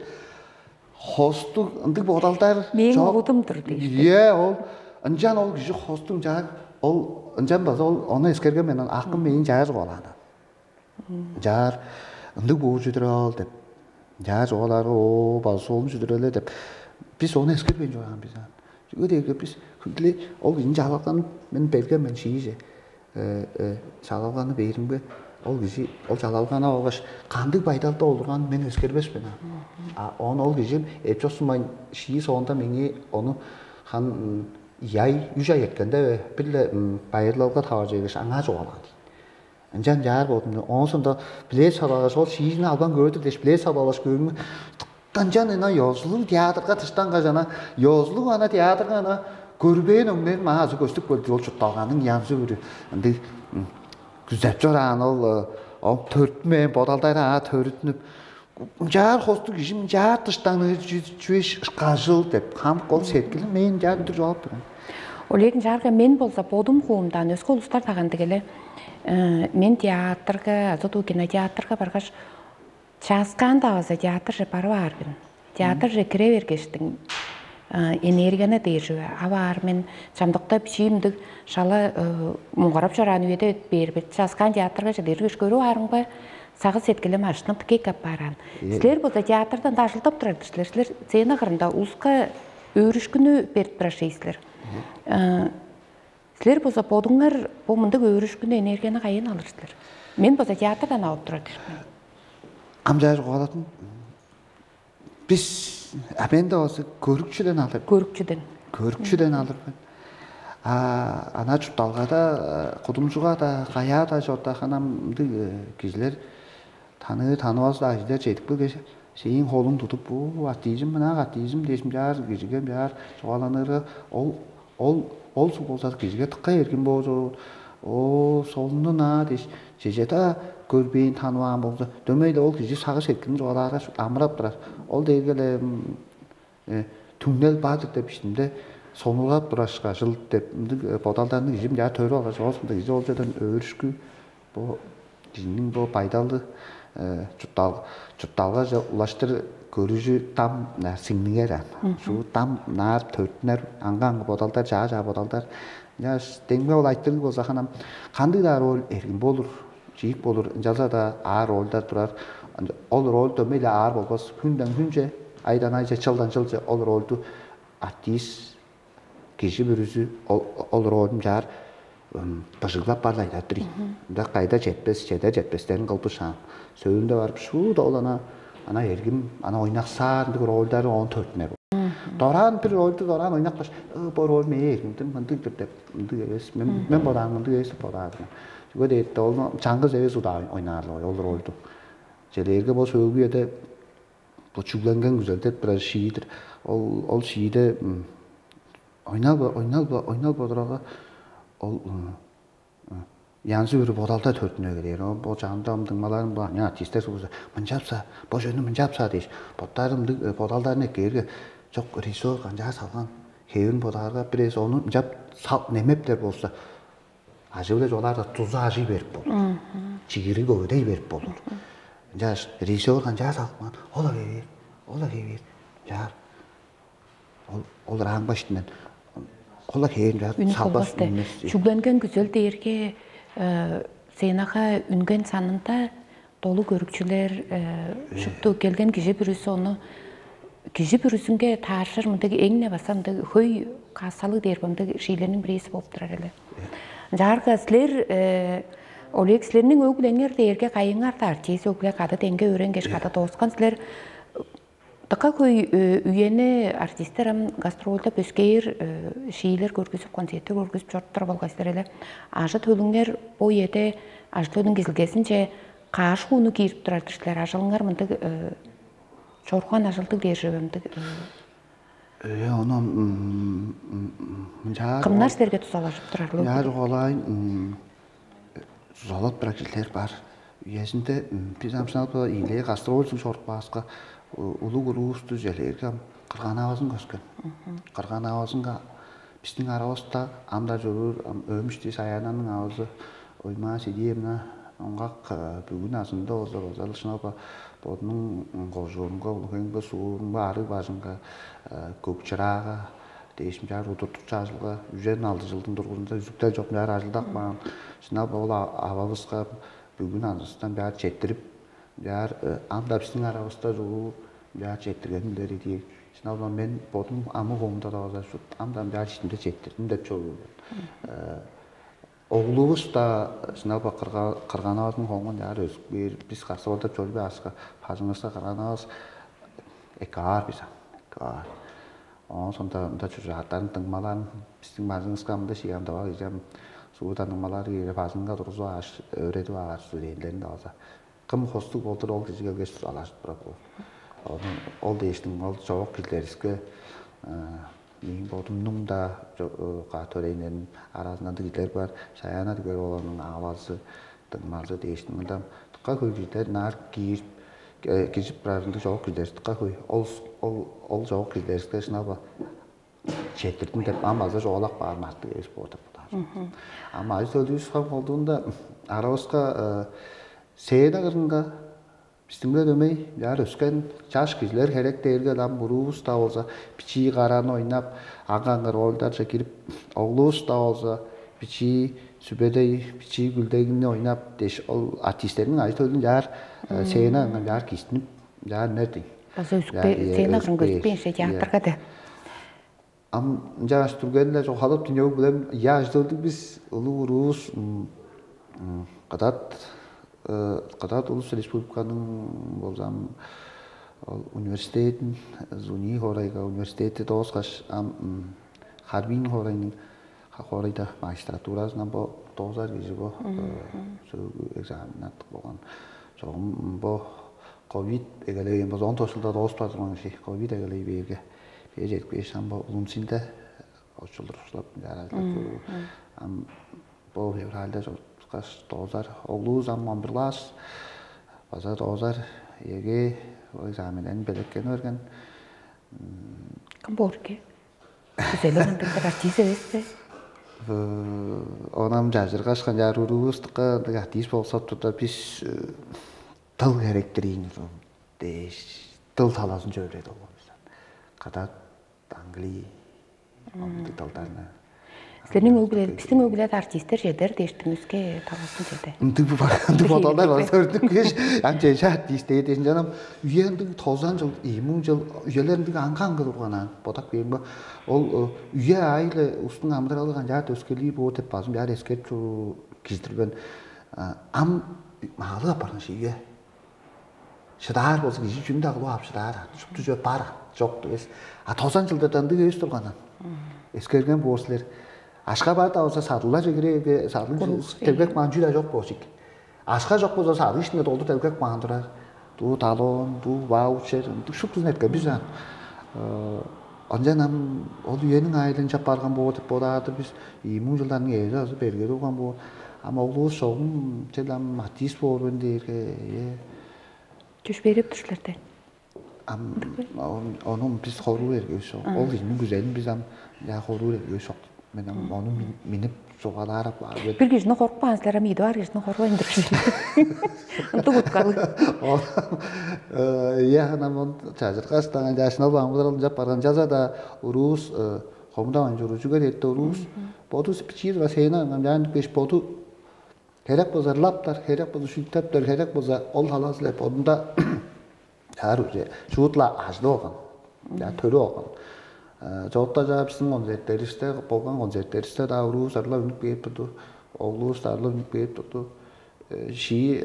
хостуг ындыг бодалдар Мээң чок. Оодум-дур дээш. Ийе, ол ынчан ол кижи хостуг чаар, ол ынчан база ол ону эскерген мен, акым мээң чаар чугаалаан. Чаар ындыг боор чүдүр ол деп. Чаар чугаалаарга, оо, база соон чүдүр эле деп. Бис ону эскербейн чугаалаан бис аны. Чүге дээрге бис хүндүлээ ол кижини чалалганын мен берген мен шииже. Э, э, чалалганы бээримге, ол кижи ол чалалганы алгаш кандыг байдалда олурганын мен эскербес мен. А ону ол кижи эпчосунмайн шии соонда меңээ ону хан яй үч ай эрткенде бир-ле байырлалга таваржы эгеш аңаа чугаалаан дейт. Ынчан чаар болдум. Оон соонда билет салбагаш ол шиижини албан көөр-дүр дээш билет салбагаш көөрүмге Ынчан ына ёзулуг театрга тыштангаш ана ёзулуг ана театрга ана көрбээн өңнерим азы көстүп келди ол чуртталганның янзы бүрү ындыг күзеп чораан ол ол төрүттүмээн бодалдары аа төрүттүнүп ынчаар хостуг кижи ынчаар тыштаңныы чүвеш кажыл деп хамык ол сеткилим мээң ынчаар үндүр чугаалап турган. Олег ынчаарга мен болза бодум хуумдан өске улустар даган дигеле мен театрга азы кинотеатрга баргаш Чааскаан-даа база театрже барып аар мен. Театрже кире бергештиң энергияны дээживе ап аар мен чамдыкта бичиимдиг шала муңгарап чораан үеде бээр бит. Чааскаан театрга чедиргеш көрүп аарымга сагыш сеткилим аштынып кек аппаараан. Силер болза театрдан дажылдап турар силер. Силер сцена кырында улуска өөрүшкүнү берип турар шей силер. Силер болза бодуңар бо мындыг өөрүшкүнү энергияны кайын алыр силер? Мен болза театрдан алып турар дижик мен. Ам чаажы кугаладым. Бис а мен да болза көрүкчүден алыр. Көрүкчүден. Көрүкчүден алыр мен. А ана чуртталгада кудумчуга да каяа да чорда ханам мындыг кижилер таныы танывас да кижилер чедип келгеш сээң холуң тудуп бу артизм мына артизм дээшим чаар кижиге чаар чугааланырга ол ол ол суг болза кижиге тыкка эргин боожу Оо, солунну наа дээш, чеже-даа көрбээн танываан болза, дөмей-ле ол кижи сагыш эрткинин чугаалаарга амырап турар. Ол дээрге-ле түңнел бар-дыр деп иштимде сонургап турашка, чыл деп ындыг бодалдарны кижи мынчаар төрүп алгаш, оозунда кижи ол черден өөрүшкү бо кижиниң бо байдалы чурттал чуртталгаже улаштыр көрүжү дам сиңнигер ан. Шуу дам наар төрүттүнер аңга-аңгы бодалдар, чаа-чаа бодалдар. Ынчаш деңме ол айтырыг болза ханам кандыг-даа роль эргин болур, чиик болур, ынчалза-даа аар рольдар турар. Ол роль дөмей-ле аар болбас. Хүнден хүнче, айдан айже, чылдан чылче ол рольду артист кижи бүрүзү ол ролун чаар быжыглап барлай-даа тур ийин. Ында кайда четпес, чеде четпестерин кылбышаан. Сөөлүнде барып шууда ол ана ана эргим, ана ойнаксаардыг рольдары оон төрүттүнер. Дораан бир рольду дораан ойнакпаш, бо роль мээ эргимдир, мындыг-дыр деп, мындыг эвес. Мен мен бодаан мындыг эвес деп бодаар мен. Чүге дээрде ол чаңгыс эвес удаа ойнаарлыгай ол рольду. Челээрге бо сөөлгү эде бо чүгленген күзел деп бир шиидир. Ол ол шииде ойнал ойнал ойнал бодурага ол янзы-бүрү бодалда төрүттүнө келээр. Ол бо чаамда ам дыңмаларым бо аня артисттер болза мынчапса, бо жөнү мынчапса дээш, боттары мындыг бодалдарын эккээрге, чок режиссер канчаар салган хевин бодаарга, бир эвес ону мынчап сал немептер болза, ажыы-биле чугаалаарда тузу ажый берип болур. Чигири көвүдей берип болур. Ынчаш режиссер канчаар салган, ол хевээр, ол хевээр. Чаар Ол ол раң баштынан ол хээрин Үнүп салбас болбас да. Үнмес. Чүгленген күзел дээрге сценага үнген санында долу көрүкчүлер шупту келген кижи бүрүзү ону кижи бүрүзүнге таарышыр мындыг эң-не база мындыг хөй кассалыг дээр мындыг шиилерниң бирээси болуп турар эле. Ынчаарга силер Олег силерниң өг-бүлеңер дээрге кайыңар-даар тииз өгле кады деңге өөренгеш кады дооскан силер Дыка хөй үени артисттер ам гастролдап өскээр шиилер көргүзүп, концерттер көргүзүп чоруп турар болгай силер эле. Ажы төлүңер бо үеде ажы төлүң кизилгезинче каш хууну киирип турар-дыр силер? Ажылыңар мындыг чорган ажылдыг дээр чүве мындыг? Э, ону мынчаар Кымнар силерге тузалажып турар? Мынчаар оголайн тузалап турар кижилер бар. Үезинде биз амшынал илээ гастролдуг чоруппааска, улуг уруусту желээрге кырган-авазын көскен. Кырган-авазынга биздиң аравыста ам-даа чоруур Өмүштү Саянаның авазы Оймаа Сидиевна оңгак бүгүн азында болза база шынап бодунуң кожуурунга, улуг эңге суурунга, арыг бажынга, көк чыраага дээшим чаар удуртукчу ажылга үжен алды жылдың тургузунда үзүктел чок мынчаар ажылдап каан. Шынап ол авабыска бүгүн аныстан бяар четтирип, бяар ам-да биздиң аравыста чугуу бяар четтиргенин билер идиээн. Шынап мен бодум амы коомда да база ам-да бяар ишимде четтирдим деп чоруур мен. Оглувус-даа шынап кырганавазын хонгун яар өзүп бээр. Бис кастап чорбай аска бажыңывыска кырганавас эки аар бис ам. Эки аар. Оон сонда ында чужааттарын дыңмалаан биздиң бажыңывыска ында шиям давак ижем суудан дыңмалаар киире бажыңга тургузуп ааш өөредип аар студентилерин да база кым хостуг болдур ол кижи келгеш алажып турат ол. Ону ол дээштиң ол чоок кижилериске мээң бодумнуң-даа төрейнерим аразында ындыг кижилер бар. Шаяна дигер оларның авазы дыңмазы дээштиң ында дыка хөй кижилер наар киирип кижип турар ындыг чоок кижилер дыка хөй. Ол ол ол чоок кижилериске шынап четтирдим деп ам база чугаалап каар мартты эвес боор деп бодаар. Ам ажы төлдүүбүс кам колдуунда арабыска сээне кырынга бистиң-биле дөмей чаар өскен чаш кижилер херек дээрге ам уруувус-даа болза бичии караны ойнап, аңгы-аңгы рольдарже кирип, оглувус-даа болза бичии сүбедей, бичии күлдегимни ойнап дээш ол артисттерниң ажы төлүн чаар сээне аңган чаар кистинип чаар үнер дең. База үзүкпе сээне кырынга үзүкпейнче театрга де. Ам ынчангаш дүрген-ле чок халып динёг билем ыяажыдылдыг бис улуг уруувус кыдат кыдат улус республиканың болзам ол университетин зуни хорайга университетти дооскаш ам харбин хорайның хорайда магистратуразынан бо доозар кижи бо сөөгү экзамен аттык болган чогум бо ковид эгелей болза он тос жылда дооспадыр киши ковид эгелей бээрге бээр жетпеш ам бо улунсинде очулдур ушулап ам бо февральда чорупкаш доозар оглувус ам он бир класс база доозар эге экзаменнерин белеткени берген. Кым боор ке? Күзелиң ындыг артист эвес бе? Онам жажыргашкан жаар уруувустукка ындыг артист болсап турда бис тыл керектир ийин дээш тыл талазын чөбүрейт болгон бис. Кадат англи ындыг талдарны. Силерниң өг-бүле биздин өг-бүледе артисттер чедер дээштиңизге таласын чеде. Ындыг ындыг бодалдар бар көрдүк кеш. Ам чеже артист дээден жанам үе ындыг тозан жыл, ийи муң жыл үелер ындыг аңга аңгы турган ан бодак бээм ба. Ол үе аайлы устуң амыдыралы канчаар өскелии боор деп базым жаар эскерип чоруу кижидирбен. Ам маалыг апарган шиге. Шыдаар болза кижи чүнү-даа кылып ап шыдаар. Шупту чүве бар. Чок эвес. А тозан жылдарда ындыг эвес турганын. Эскерген боор силер. Ашка бар да болза садылар жегирээге садыл делгек маан чүү-даа чок болчук. Ашка чок болза садыл ишинде долду делгек маан турар. Дуу талон, дуу ваучер, ындыг шуптузун эрткен бис аан. Ынчан ам ол үениң айылын чап барган боор деп бодаар-дыр бис. Ийи муң жылдарның эъди азы берге турган боор. Ам оглувус чогум чел ам артист боор мен дээрге ээ. Чөпшээреп тур силерден. Ам ону бис хоруу эргеш чок. Ол кижиниң күзелин бис ам я хоруу эргеш чок. Мен ам ону минип чугаалаарап. Бир кижини коркпаан силер ам ийди бар кижини хорбайн тур. Ынтык уткалы. Я ам он чажыргаш даган жашына улаан кылыралынчап барган жаза да уруус хомудавайн чоружуга эрте уруус боду бичиир ва сейна ам жаан беш боду херек болза ырлаптар, херек болза шүлтептер, херек болза ол талазы деп онда чаар уже шуут-ла ажылы болган. Я төрү болган. Чогута жаа биздин концерттерибизде болган концерттерибизде да уруус ырлап үнүп кээп турду. Оглувус да ырлап үнүп кээп турду. шии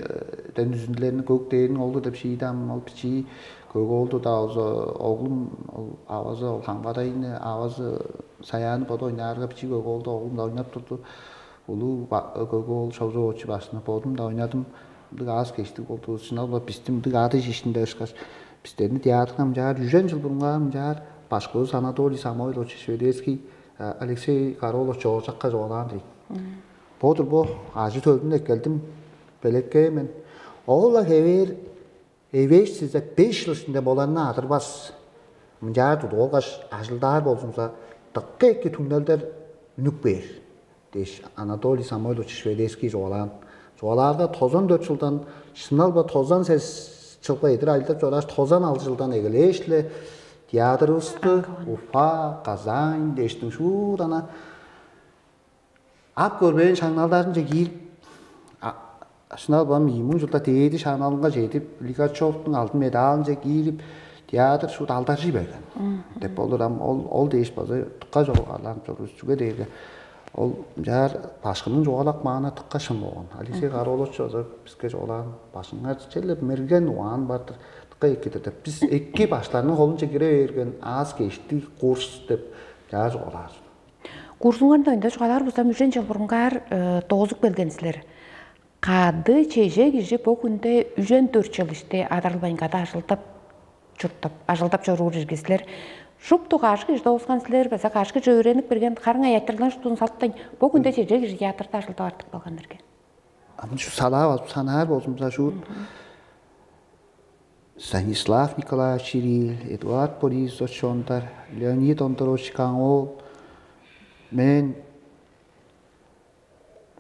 ден үзүндүлерин көк дээрин олду деп шиидам ол бичии көк оолду-даа болза оглум ол авазы ол хамгадайны авазы саяны боду ойнаарга бичии көк оолду оглум-даа ойнап турду. Улуу көк оол шовзу оочу башына бодум-даа ойнадым. Ындыг аас кештиг болду. Шынап-ла бистиң ындыг ады ишинде ышкаш бистерни театрга мынчаар үжен чыл бурунгаар мынчаар башкывыс Анатолий Самойлович Шведецкий Алексей Королов Чооржакка чугаалаан дейт. Бо-дур бо ажы төлүн эккелдим, белеккээ мен. Ол-ла хевээр эвээш силзе беш чыл ишинде боларны адырбас. Мынчаар тудуп алгаш, ажылдаар болзуңза, дыка эки түңнелдер үнүп кээр дээш, Анатолий Самойлович Шведецкий чугаалаан. Чугаалаарга тозан дөрт чылдан шынал ба тозан сес чылга эдир ажылдап чорааш, тозан алты чылдан эгелээш-ле театрывысты Уфа, Казань дээштиң шуут ана ап көрбээн шаңналдарынче киирип, шынал бам ийи муң чылда дээди шаңналынга чедип, Лигачевтуң алдын медалынче киирип, театр шуут алдаржый берген деп болур. Ам ол ол дээш база дукка чогугаалаанып чорувус. Чүге дээрге ол ынчаар башкының чугаалап кааны дыкка шын болган. Алексей Каролович база биске чугаалаан башкыңар черле мерген угаан бар-дыр, дыкка экидир деп. Бис эки баштарның холунче кире берген аас кештиг курс деп чаар чугаалаар. Курсуңарда ында чугаалаар бузам үжен чыл бурунгаар доозуп келген силер. Кады чеже кижи бо хүнде үжен дөрт чыл ишти адырылбайн кады ажылдап чурттап, ажылдап чоруур ирги силер. Шупту каш кижи доозган силер база каш кижи өөренип берген харың аяттарлан шуптун салтайн бо хүнде чеже кижи театрда ажылдап артып калган ирги. Ам шу салаа базып санаар болзумза шу Станислав Николаевич Чирил, Эдуард Борисович Ондар, Леонид Ондорович Каңоол, мен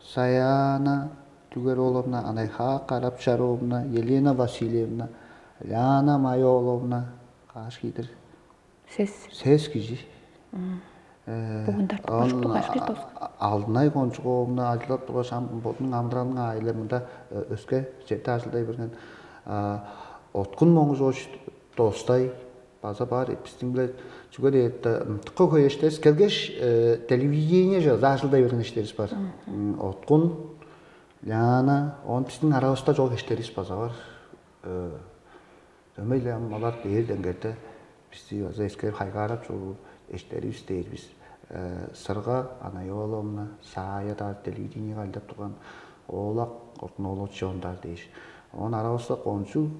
Саяна Түгер-ооловна, Анайхаа Карапчар-ооловна, Елена Васильевна, Ляна Майоловна каш киидир Сес. Сес кижи. Бүгүн тартып Оон каш кижи тос. Алдынай Кончуговна ажылдап тургаш, ам бодунуң амыдыралының аайыларында өске черде ажылдай берген Откун Моңгужович Достай база бар. Биздин биле чүге дээрде тыка хөй эштерибиз келгеш, телевидениеже ажылдай берген эштерибиз бар. Откун, Ляна, оон биздин арабызда чок эштерибиз база бар. Дөмей-ле ам олар бээр деңгерде бисти база эскерип хайгаарап чоруур эштеривис дээр бис. Сырга Анайоловна, Саая-даа телевидениеге айлап турган, Оолак Ортун-оолович Чондар дээш. Оон аравыста кончуг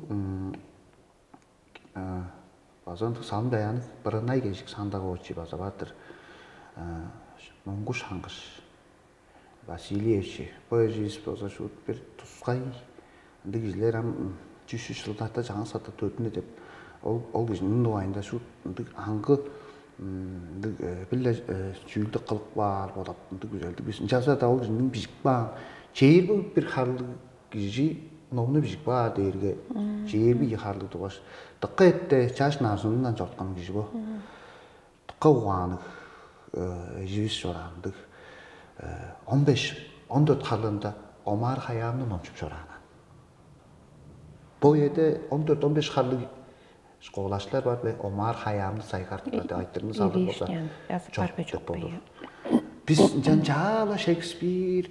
база ындыг салым-чаяанныг Бырынай Кежик Сандакович база бар-дыр. Моңгуш Хангыш Васильевич, бо эживис болза шуут бир тускай ындыг кижилер ам чүс чүс чылдарда чаңгыс сатта төрүттүнү деп ол ол кижиниң дугайында шуут ындыг аңгы ындыг бир-ле чүүлдү кылып каар бодап ындыг күзелдиг бис. Ынчалза-даа ол кижиниң бижип каан чээрби бир харлыг кижи номну бижип каар дээрге чээрби ийи харлыг тургаш, дыка этте чаш назынындан чорткан кижи бо. Дыка угаанныг эживис чораан ындыг он беш он дөрт харлыында Омар Хаямны номчуп чораан. Бо үеде он дөрт он беш харлыг школачылар бар бе? Омар Хаямны сайгарып турар деп айтырны салдыр болза Эвээшкен язып бар бе чок бе? Бис ынчан чаала Шекспир,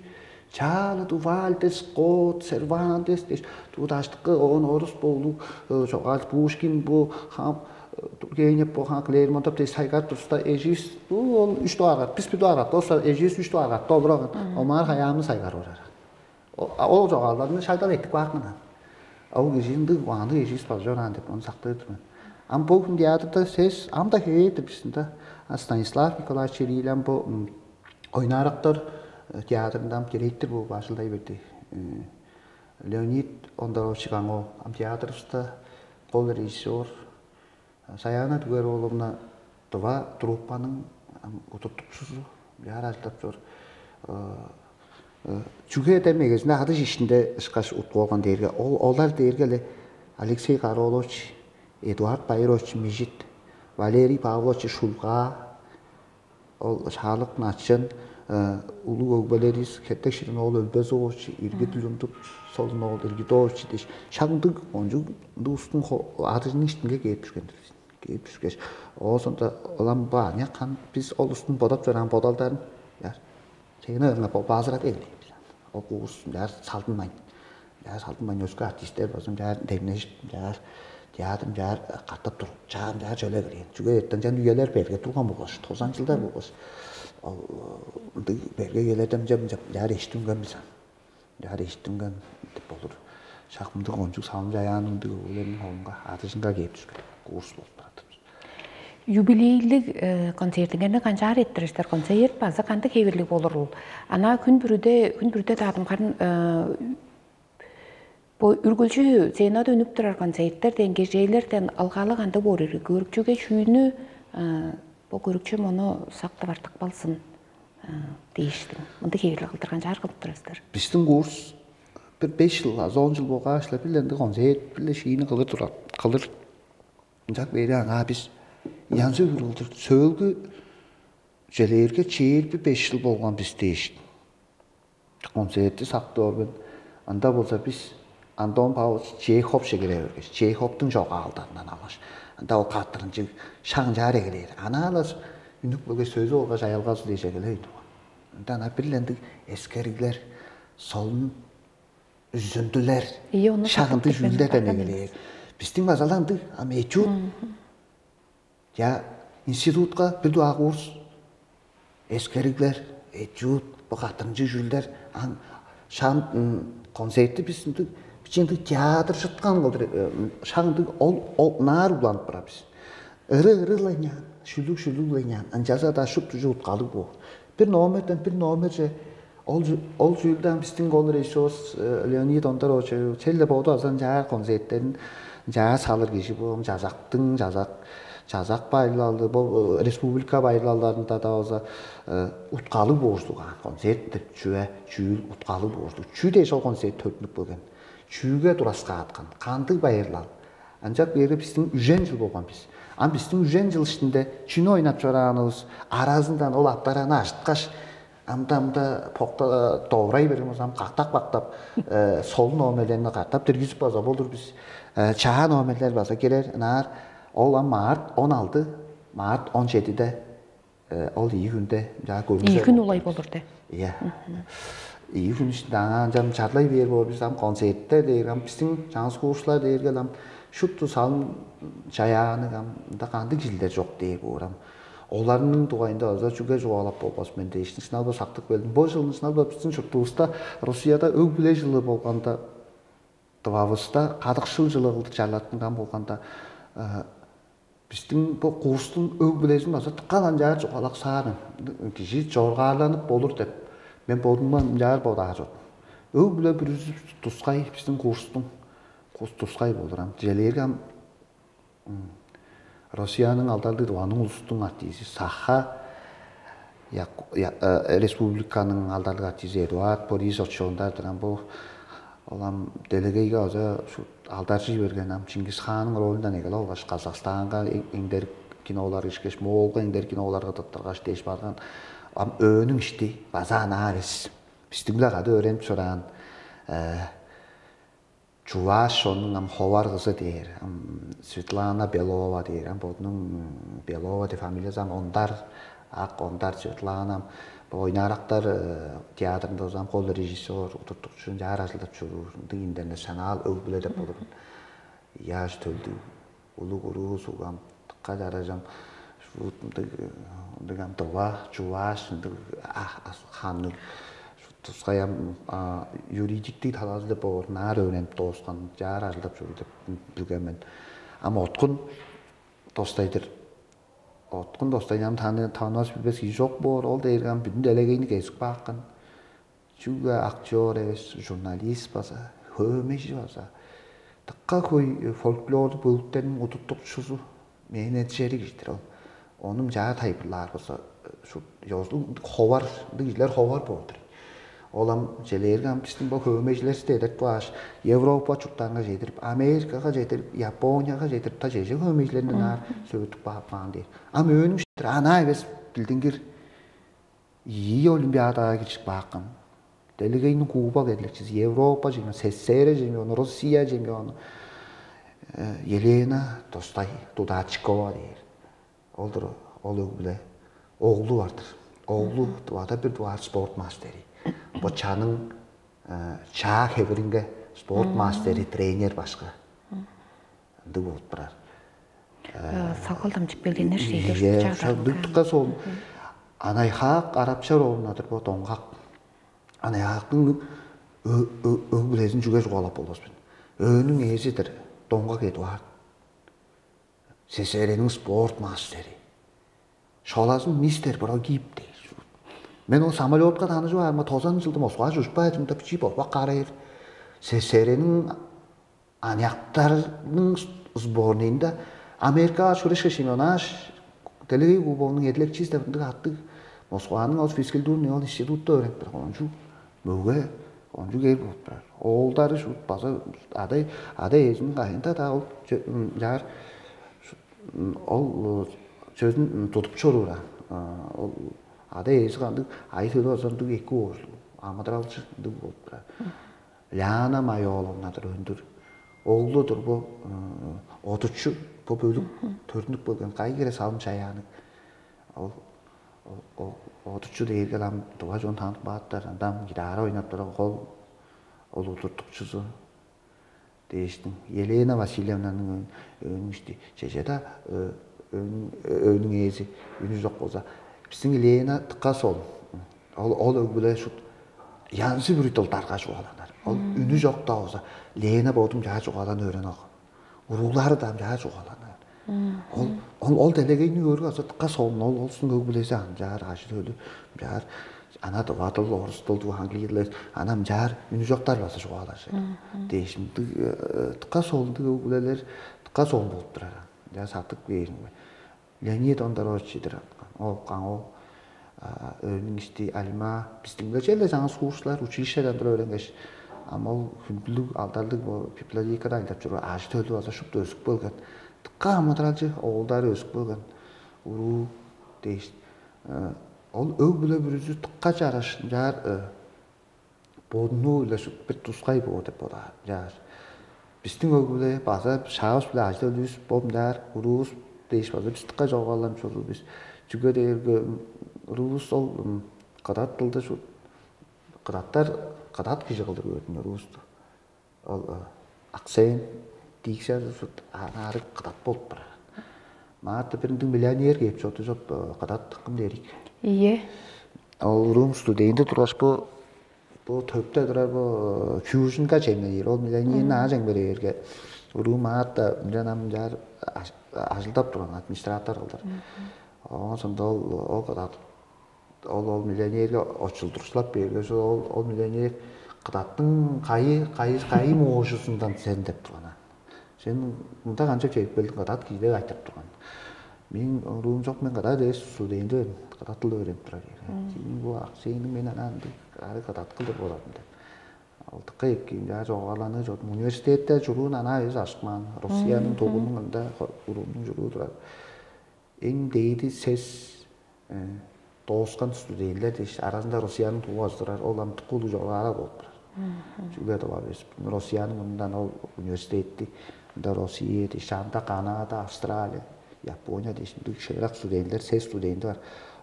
чаала Дувальдес, Скотт, Сервантес дээш, туудаштыкы оон орус бо улуг чогаал Пушкин бу хам Тургенев бо хам Клермонтов дээш сайгарып турста, эживис бу ол үч дугаар кат, бис бир дугаар кат, оса эживис үч дугаар катта олураган. Омар Хаямны сайгарып орар. Ол чогаалдарны шагдап эттип каапкан. Ол кижи ындыг угаанныг эживис база чораан деп ону сактыр мен. Ам бо хүн театрда сес ам-да хевээр-дир бистиң да. Станислав Николаевич Ирилям бо ойнаарактар театрында ам директор болуп ажылдай берди. Леонид Ондарович Каңоо ам театрывыста кол режиссер. Саяна Түгер ооловна дыва труппаның удуртукчузу бияр ажылдап чор. Чүге эдер мегезинде адыш ишинде ышкаш уткуп алган дээрге ол олар дээрге эле Алексей Каролович, Эдуард Байырович Мижит, Валерий Павлович Шулгаа, ол шаалык начын улуг өгбелерибиз Хертек Ширин оол Өлбезович, Иргит Люндук Солун оол Иргидович дээш шагындыг ончуг устун адыжының иштинге кээп дүшкен-дир. Кээп дүшкеш, оозунда улам бо аныяк хан бис ол устун бодап чораан бодалдарын яр чегине ырыңа базырат эглейбиз. Ол куурус яр салдынмайн. Чаа салдым манёска артисттер болзун чаа демнежип, чаа театрым чаа катап туруп, чаам чаа чөле кирген. Чүге эртен чан үелер берге турган болгаш, тозан жылдар болгаш. Ол ындыг берге үелерден жап жап чаа эштинген бизен. Чаа эштинген деп болур. Шак мындыг ончук салым жаяан мындыг өвүлерниң холунга адыжынга кээп дүшкен. Курс болуп турат. Юбилейлиг концертиңерни канчаар эрттириштер? Концерт база кандыг хевирлиг болурул? Ана күн бүрүде күн бүрүде даадым харын бо үргүлчү сценада үнүп турар концерттер дең кежээлерден алгаалыг андыг боор ирги көрүкчүге чүүнү бо көрүкчү мону сактып артык балсын дээштиң. Мындыг хевирлиг кылдырган чаар кылып турасыздар. Биздин курс бир беш жыл азы он жыл болгаашлар бир ындыг концерт бир шиини кылыр турат кылыр ынчак бери аңаа биз янзы бир кылдыр сөөлгү желээрге чээрби беш жыл болган биз дээш концертти сактып орбун. Анда болза биз Антон Павлович Чеховче кире бергеш, Чеховдуң чогаалдарындан алгаш, анда ол каттырынчыг шаңчаар эгелээр. Анаалас үнүк бөгеш сөзү болгаш аялгазы дээш эгелей турган. Ында ана бир ындыг эскериглер, солун үзүндүлер, Ийе, ону шагынды сатып жүрүлдерден келген эгелээр. Биздин базаландыг ам эчүү я институтка бир дуа курс эскериглер, эчүүд, бо каттырынчы чүүлдер, ан шаан концертти биз ындыг бичиндиг театр шыткан кылдыр шаандыг ол ол наар уланып бара бис. Ыры ырылайняан, шүлүг шүлүглайняан, ынчалза-даа шупту чуут калыг боор. Бир номерден бир номерже ол ол чүүлден биздин кол режиссер Леонид Ондар очу чел-ле боду азан чаа концерттерин чаа салыр кижи бу жазактың жазак Чазак байырлалды, бо республика байырлалдарында да база уткалыг боорзуг аан концерт деп чүве чүүл уткалыг боорзуг. Чүү дээш ол концерт төрүнүп келген? Чүүге тураскааткан? Кандыг байырлал? Ынчап кээрге биздин үжен жыл болган биз. Ам биздин үжен жыл ишинде чүнү ойнап чорааныбыз аразындан ол аптараны ажыткаш, амда амда покта довурай берген болза, ам кактап кактап солун номерлерни катап диргизип база болур биз. Чаа номерлер база келер. Ынаар ол ам март он алты, март он жетиде ол ийи хүнде жаа көрүнүш Ийи күн улай болур де. Иә. Ийи күн ишинде аңаа ынчан чарлай бээр боор биз ам концертте дээр ам биздин чаңгыс куушулар дээрге ам шупту салым чаяаны ам мында кандыг кижилер жок дээр боор ам. Оларның дугайында база чүге чугаалап болбас мен дээш шынал бо сактып келдим. Бо жылын шынал бо биздин чуртувуста Россияда өг-бүле жылы болганда дывавыста кадыкшыл жылы кылдыр чарлаттынган болганда биздин бо курстун өг-бүлезин база дыка канчаар чугаалаксаарын кижи чоргаарланып болур деп мен бодумга ынчаар бодаар чордум. Өг-бүле бүрүзү тускай биздин курстуң курс тускай болур ам. Желээрге ам Россияның алдарлыг Тываның улустуң артизи Саха республиканың алдарлыг артизи Эдуард Борисович Ондар турган бу ол ам делегейге база алдаржый берген ам Чингис хаанның ролундан эгелеп алгаш Казахстанга эңдерик кинолар ишкеш Моолга эңдерик киноларга тыттыргаш дээш барган ам өөнүң ишти база анаа эвес биздиң-биле кады өөренип чораан Чуваш, ооң ам ховар кызы дээр, ам Светлана Белова дээр, ам бодунуң Белова деп фамилиясы ам Ондар, ак Ондар Светлана, ам бо ойнаарактар театрында узам кол режиссер, удуртукчу, ынчаар ажылдап чоруур, ындыг интернационал өг-бүле деп болур. Ыяаш төлдүг, улуг уруу суг ам, дыка чаражам, шуут ындыг, ындыг ам дова, чувааш, ындыг ханныг, тускай ам юридиктиг талаазы деп боор, наар өөренип дооскан, чаар ажылдап чоруур деп билген мен. Ам откун достайдыр. Откун достайны ам таныас билбес кижи чок боор, ол дээрге ам бүдүн делегейни кезип каапкан. Чүгле актер эвес, журналист база, хөөмейжи база. Дыка хөй фольклордук бөлүктерниң удуртукчузу, менеджери кижи-дир ол. Ону ынчаар тайылбырлаар болза, шу ёзулуг ховар, ындыг кижилер ховар болур. Ол ам челээрге ам бистиң бо хөөмейжилеривисти эдертип кааш, Европа чурттарынга чедирип, Америкага чедирип, Японияга чедирип, та чеже хөөмейжилерин ынаар сөөртүп каап каан дээр. Ам өөнүң шитир анаа эвес билдингир ийи олимпиадага киришип каапкан. Делегейниң кубок эдилекчизи, Европа чемпиону, СССР чемпиону, Россия чемпиону Елена Достай Тудачикова дээр. Ол-дур ол өг-бүле оглу бар-дыр. Оглу Тывада бир дугаар спорт мастери. Бо чаның чаа хевиринге Спорт мастери, тренер башка. Ындыг болуп турар. Салгал дамчып келгеннер шейде. Ие, ошол дыктыка сол. Анайхаак арапча оруунадыр бо доңгак. Анайхаактың өг-бүлезин чүге чугаалап болбас мен. Өөнүң ээзи-дир, доңгак Эдуард. Сесерениң спорт мастери. Шолазын мистер Прогиб дээр. Мен ол самолетка таныжып аарыма тозан жылдым Москвага чужуппаажымда бичии болбак каарайыр. Сесерениң аныяктарның сборныйында Америкага шурешка шимионаш делегей кубогунуң эдилекчизи деп ындыг аттыг Москваның ол физкультурный ол институтта өөренип турган ончуг мөге ончуг эр болуп турар. Оолдары шут база адай адай эжиниң кайында да ол жаар ол чөзүн тудуп чоруур ол ада ээзи кандыг айы төлү озондуг эки оорулуг амыдыралчы ындыг болуп турар. Ляна Майоловнадыр өндүр оглу-дур бу одучу бо бөлүк төрүнүп келген кайы кире салым чаяаныг ол одучу дээрге ам дуга чон танып бааттар андам гитара ойнап турар ол ол удуртукчузу дээштиң. Елена Васильевнаның өөнүң ишти чеже-даа өөнүң ээзи үнү чок болза, бистиң Лена тыкка сол. Ол ол өгбүле шут янзы бүрү дылдарга чугааланар. Ол үнү чок-даа болза, Лена бодум чаа чугаалан өөрен алган. Уруулары-даа чаа чугааланар. Ол ол ол делегейни өөрүп алза, тыкка солун ол олсун өгбүлези ам чаар ажы төлү чаар ана дывадыл, орустул, англи дылы, ана мынчаар үнү чоктар база чугаалажы. Дээш мындыг тыка соолундуг өгүлелер тыка соон болуп турар. Мынчаар сактык бээрин. Леонид Ондарович чедир аткан. Ол каң ол өөрүнүң ишти алима биздиңде челе жаңы курслар училищеден тура өөренгеш, ам ол хүндүлүг алдарлыг библиотекада айлап чоруур ажы төлү база шупту өсүп келген. Тыка амыдыралчы оолдары өсүп келген. Уруу дээш ол өг биле бүрүзү тыкка чараш ынчаар бодунуу-биле бир тускай боор деп бодаар. Ынчаар бистиң өг биле база шаавыс биле ажы-төлүвүс бо мынчаар уруувус дээш база бис тыкка чогуп алган чоруур бис. Чүге дээрге уруувус ол кыдат дылды кыдаттар кыдат кижи кылдыр көрдүң уруувусту. Ол аксен диксиязы аарыг кыдат болуп барар. Маата бир ындыг миллионер кээп чорду чоп кыдат кым дээрик. Ийе. Ол уруум студенти тургаш бу бу төптө турар бу фьюжнга чемнедир. Ол миллионерни аа чемгерээрге уруум маата мынчан ам мынчаар ажылдап турган администратор кылдыр. Оон сондо ол ол кыдат ол ол миллионерге очулдурукчулап бээрге ол ол миллионер кыдаттың кайы кайы кайы моожузундан сен деп турган. Сен мында канчап чедип келдиң кыдат киилеп айтып турган. Мен уруум жок мен кыдат эвес студент мен кыдат тылда өөренип турар. Сенин бу акцияңды мен ана ындыг ары кыдат кылдыр болатын деп. Алтыкка эки ынчаа чогуаланы чордум. Университетте чуруун ана эвес ашкмаан. Россиянын тугунуң ында уруумнуң чуруу турар. Эң дээди сес дооскан студенттер дээш, аразында Россиянын туугазы турар, ол ам дыка улуг чоргаалар болуп турар. Чүгле дыва эвес. Россиянын мурнундан ол университетти, ында Россия дээш, анда Канада, Австралия, Япония дээш, ындыг шыырак студенттер, сес студенти бар.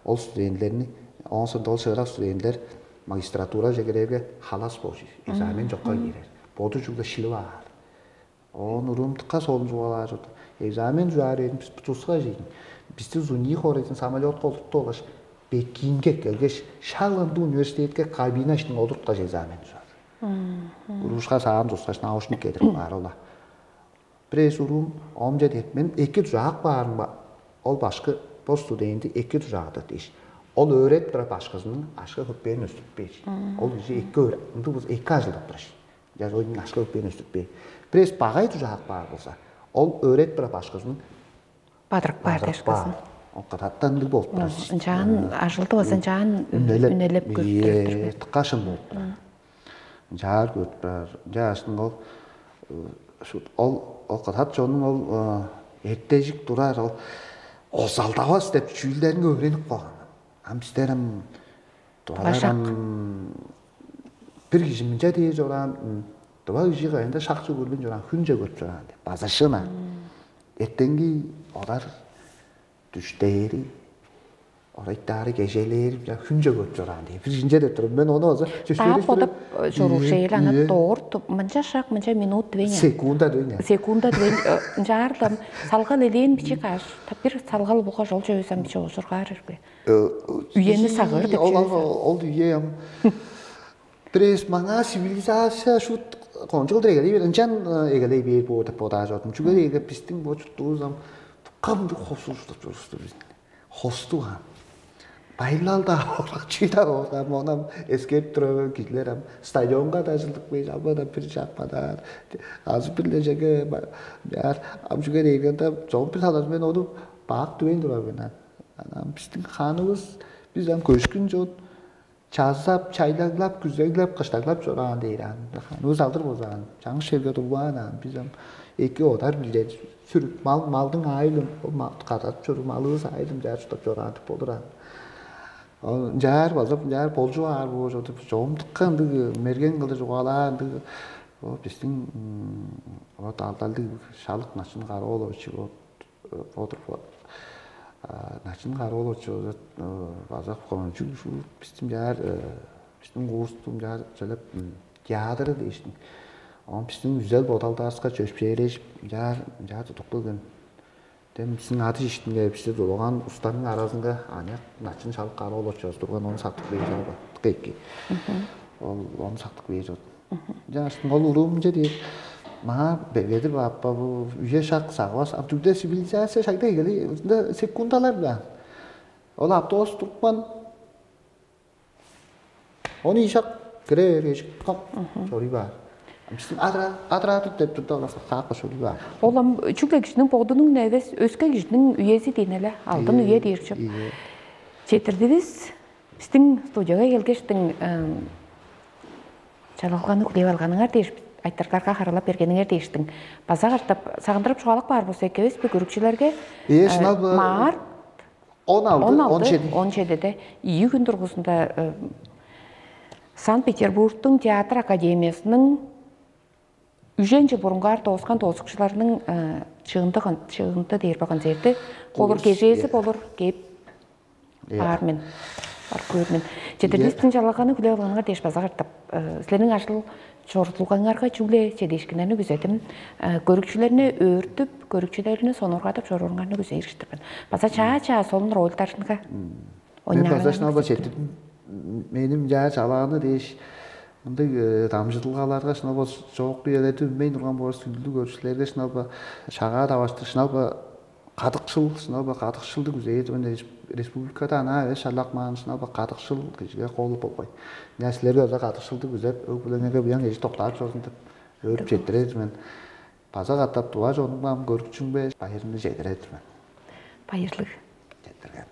Ол студенттерни, оон соонда ол шыырак студенттер магистратураже кирерге халас болчу, экзамен чокка киирер. Боду чүгле шилип аар. Оон уруумтукка солун чугаалаар чорду. Экзамен чугаар эрин бис тускай чейин. Бисти зуний хоорайдан самолетка олуртуп алгаш, Пекинге келгеш, шак ындыг университетке кабина иштинге олурткаш экзамен чугаар. Уруушка саан тускаш наушник кедирип каар ола. Бирээс уруум омча деп мен эки дужаак баарымга ол башкы бо студенти эки дужаады дээш. Ол өөредип турар башкызының ашка хөпээн өстүрүп бээр. Ол кижи эки ындыг болза эки ажылдап турар. Жаз ойнун ашка өппээн өстүрүп бээр. Бирээс багай дужаак баар болза, ол өөредип турар башкызын Бадырып баар дээш кызын. Ол кататтандыг болуп турар. Ынчаан ажылды база ынчаан үнелеп үнелеп көрүптүр. Тыккашын болуп турар. Ынчаар көрүп турар. Ынчаашын ол ол ол катат чонуң ол эртежик турар ол озалдавас деп чүүлдеринге өөренип калган. Ам бистер ам Тывалар ам бир кижи мынча дээр чораан, тыва кижи кайында шакчы көрбейн чораан, хүнче көрүп чораан деп. База шын ам. Эртеңги олар дүштээри Орайтаары кежелээр хүнче көрүп чораан дии. Бир инче деп тур. Мен ону база сөстүрүп Таап бодуп чоруур шейл ана доор мынча шак мынча минут две. Секунда две. Секунда две. Нчаарлам салгал элээн бичик аш. Бир салгал буга жол чөбүсем биче ужургаар ирбе. Үйени сагыр деп. Ол ол үйе ам. Бирээс маңаа цивилизация шут кончугул эгелей бер. Ынчан эгелей бээр боор деп бодаа жордум. Чүге дээрге биздин бо чуртубуз ам кам хосуштуп чорусту биздин. Хостуган. Байлал да орак чүй да оргам, онам эскерип тура кижилер ам стадионга да жылдык бей жалба да бир жаппадар. Азы бир лежеге бияр ам жүгер эгенде жон бир талар мен ону баак түбейн турар мен. Анан биздин ханыбыз биз ам көшкүн жон чазап, чайлаглап, күзеглеп, кыштаглап чораан дээр ан. Ханыбыз алдыр бозаан. Жаңы шевге турбаан ан. Биз ам эки одар билдер сүрүп мал малдың айылын ол мал кадатып чоруу малыбыз айылын жаар чуртап чораан деп болур ан. Ол жаар базып жаар болчу аар боо чордуп чоомдукка ындыг мерген кылдыр чугаалаа ындыг ол биздин вот алдалдыг шалык начын кароолович вот бодур вот начын кароолович база кончуг биздин жаар биздин куустум жаар чөлеп театры дээштиң. Он биздин үзел бодалдааска чөпшээрежип жаар жаар тудуп келген. Дем биздин ады иштинге бисте долаган устарның аразынга аныяк начын шалып карып олочубуз турган ону сактык бээр жалба. Эки. Ол ону сактык бээр жок. Жаштың ол уруумче дээр маа бегедип аппа бу үе шак сагывас. А дүгде цивилизация шагда эгели секундалар да. Ол автобус турупкан Ону ийшак кире бергеш кап чорий баар. Адыраатып деп турда каапка чорий баар. Ол ам чүгле кижиниң бодунуң эвес өске кижиниң үези дейн эле алдын үе дээрчи. Четирдивис биздин студияга келгештиң чалалганы хүлээп алганыңар дээш айтырыгларга харалап бергениңер дээштиң база картап сагындырып чугаалап каар болза экебиспи көрүкчүлерге Э, шынап, э, маар Он алды, он он алды, чеди. Он жетиде ийи күн тургузунда э, Санкт-Петербургтуң театр академиясының үженче бурунгаар дооскан доозукчуларның э, чыынды кон- чыынды дээр бе концерти болур Улус, кежээси э. Болур кээп Иә. Баар мен бар көөр мен. Четирдистин жалаганы хүлээп алганыңар дээш база картап э, силерниң ажыл чорудулгаңарга чүгле чедиишкиннерни күзедим. Э, көрүкчүлерни өөртүп, көрүкчүлерни сонургадып чорууруңарны күзээриштирбин. База чаа-чаа солун ролдарынга Мен база ойнаарыңарны шынап-ла күзедим. Четтирдим. Меним жаа чалааны дээш мындыг э, дамчыдылгаларга шынап-ла жоок үелерди үнмейн турган болур сүлдү көрүшүлерге шынап-ла шагаа таваштыр шынап-ла кадыкшыл шынап-ла кадыкшылды күзээр мен дээш республикада анаа эвес шарлак маан шынап-ла кадыкшыл кижиге кол болбой. Мен силерге база кадыкшылды күзеп өг бүлеңерге буян эжи токтаап чорзун деп өөрүп четтирер мен. База катап дуга чонуңбам көрүкчүңбе байырны чедирер мен. Байырлыг. Четтирген.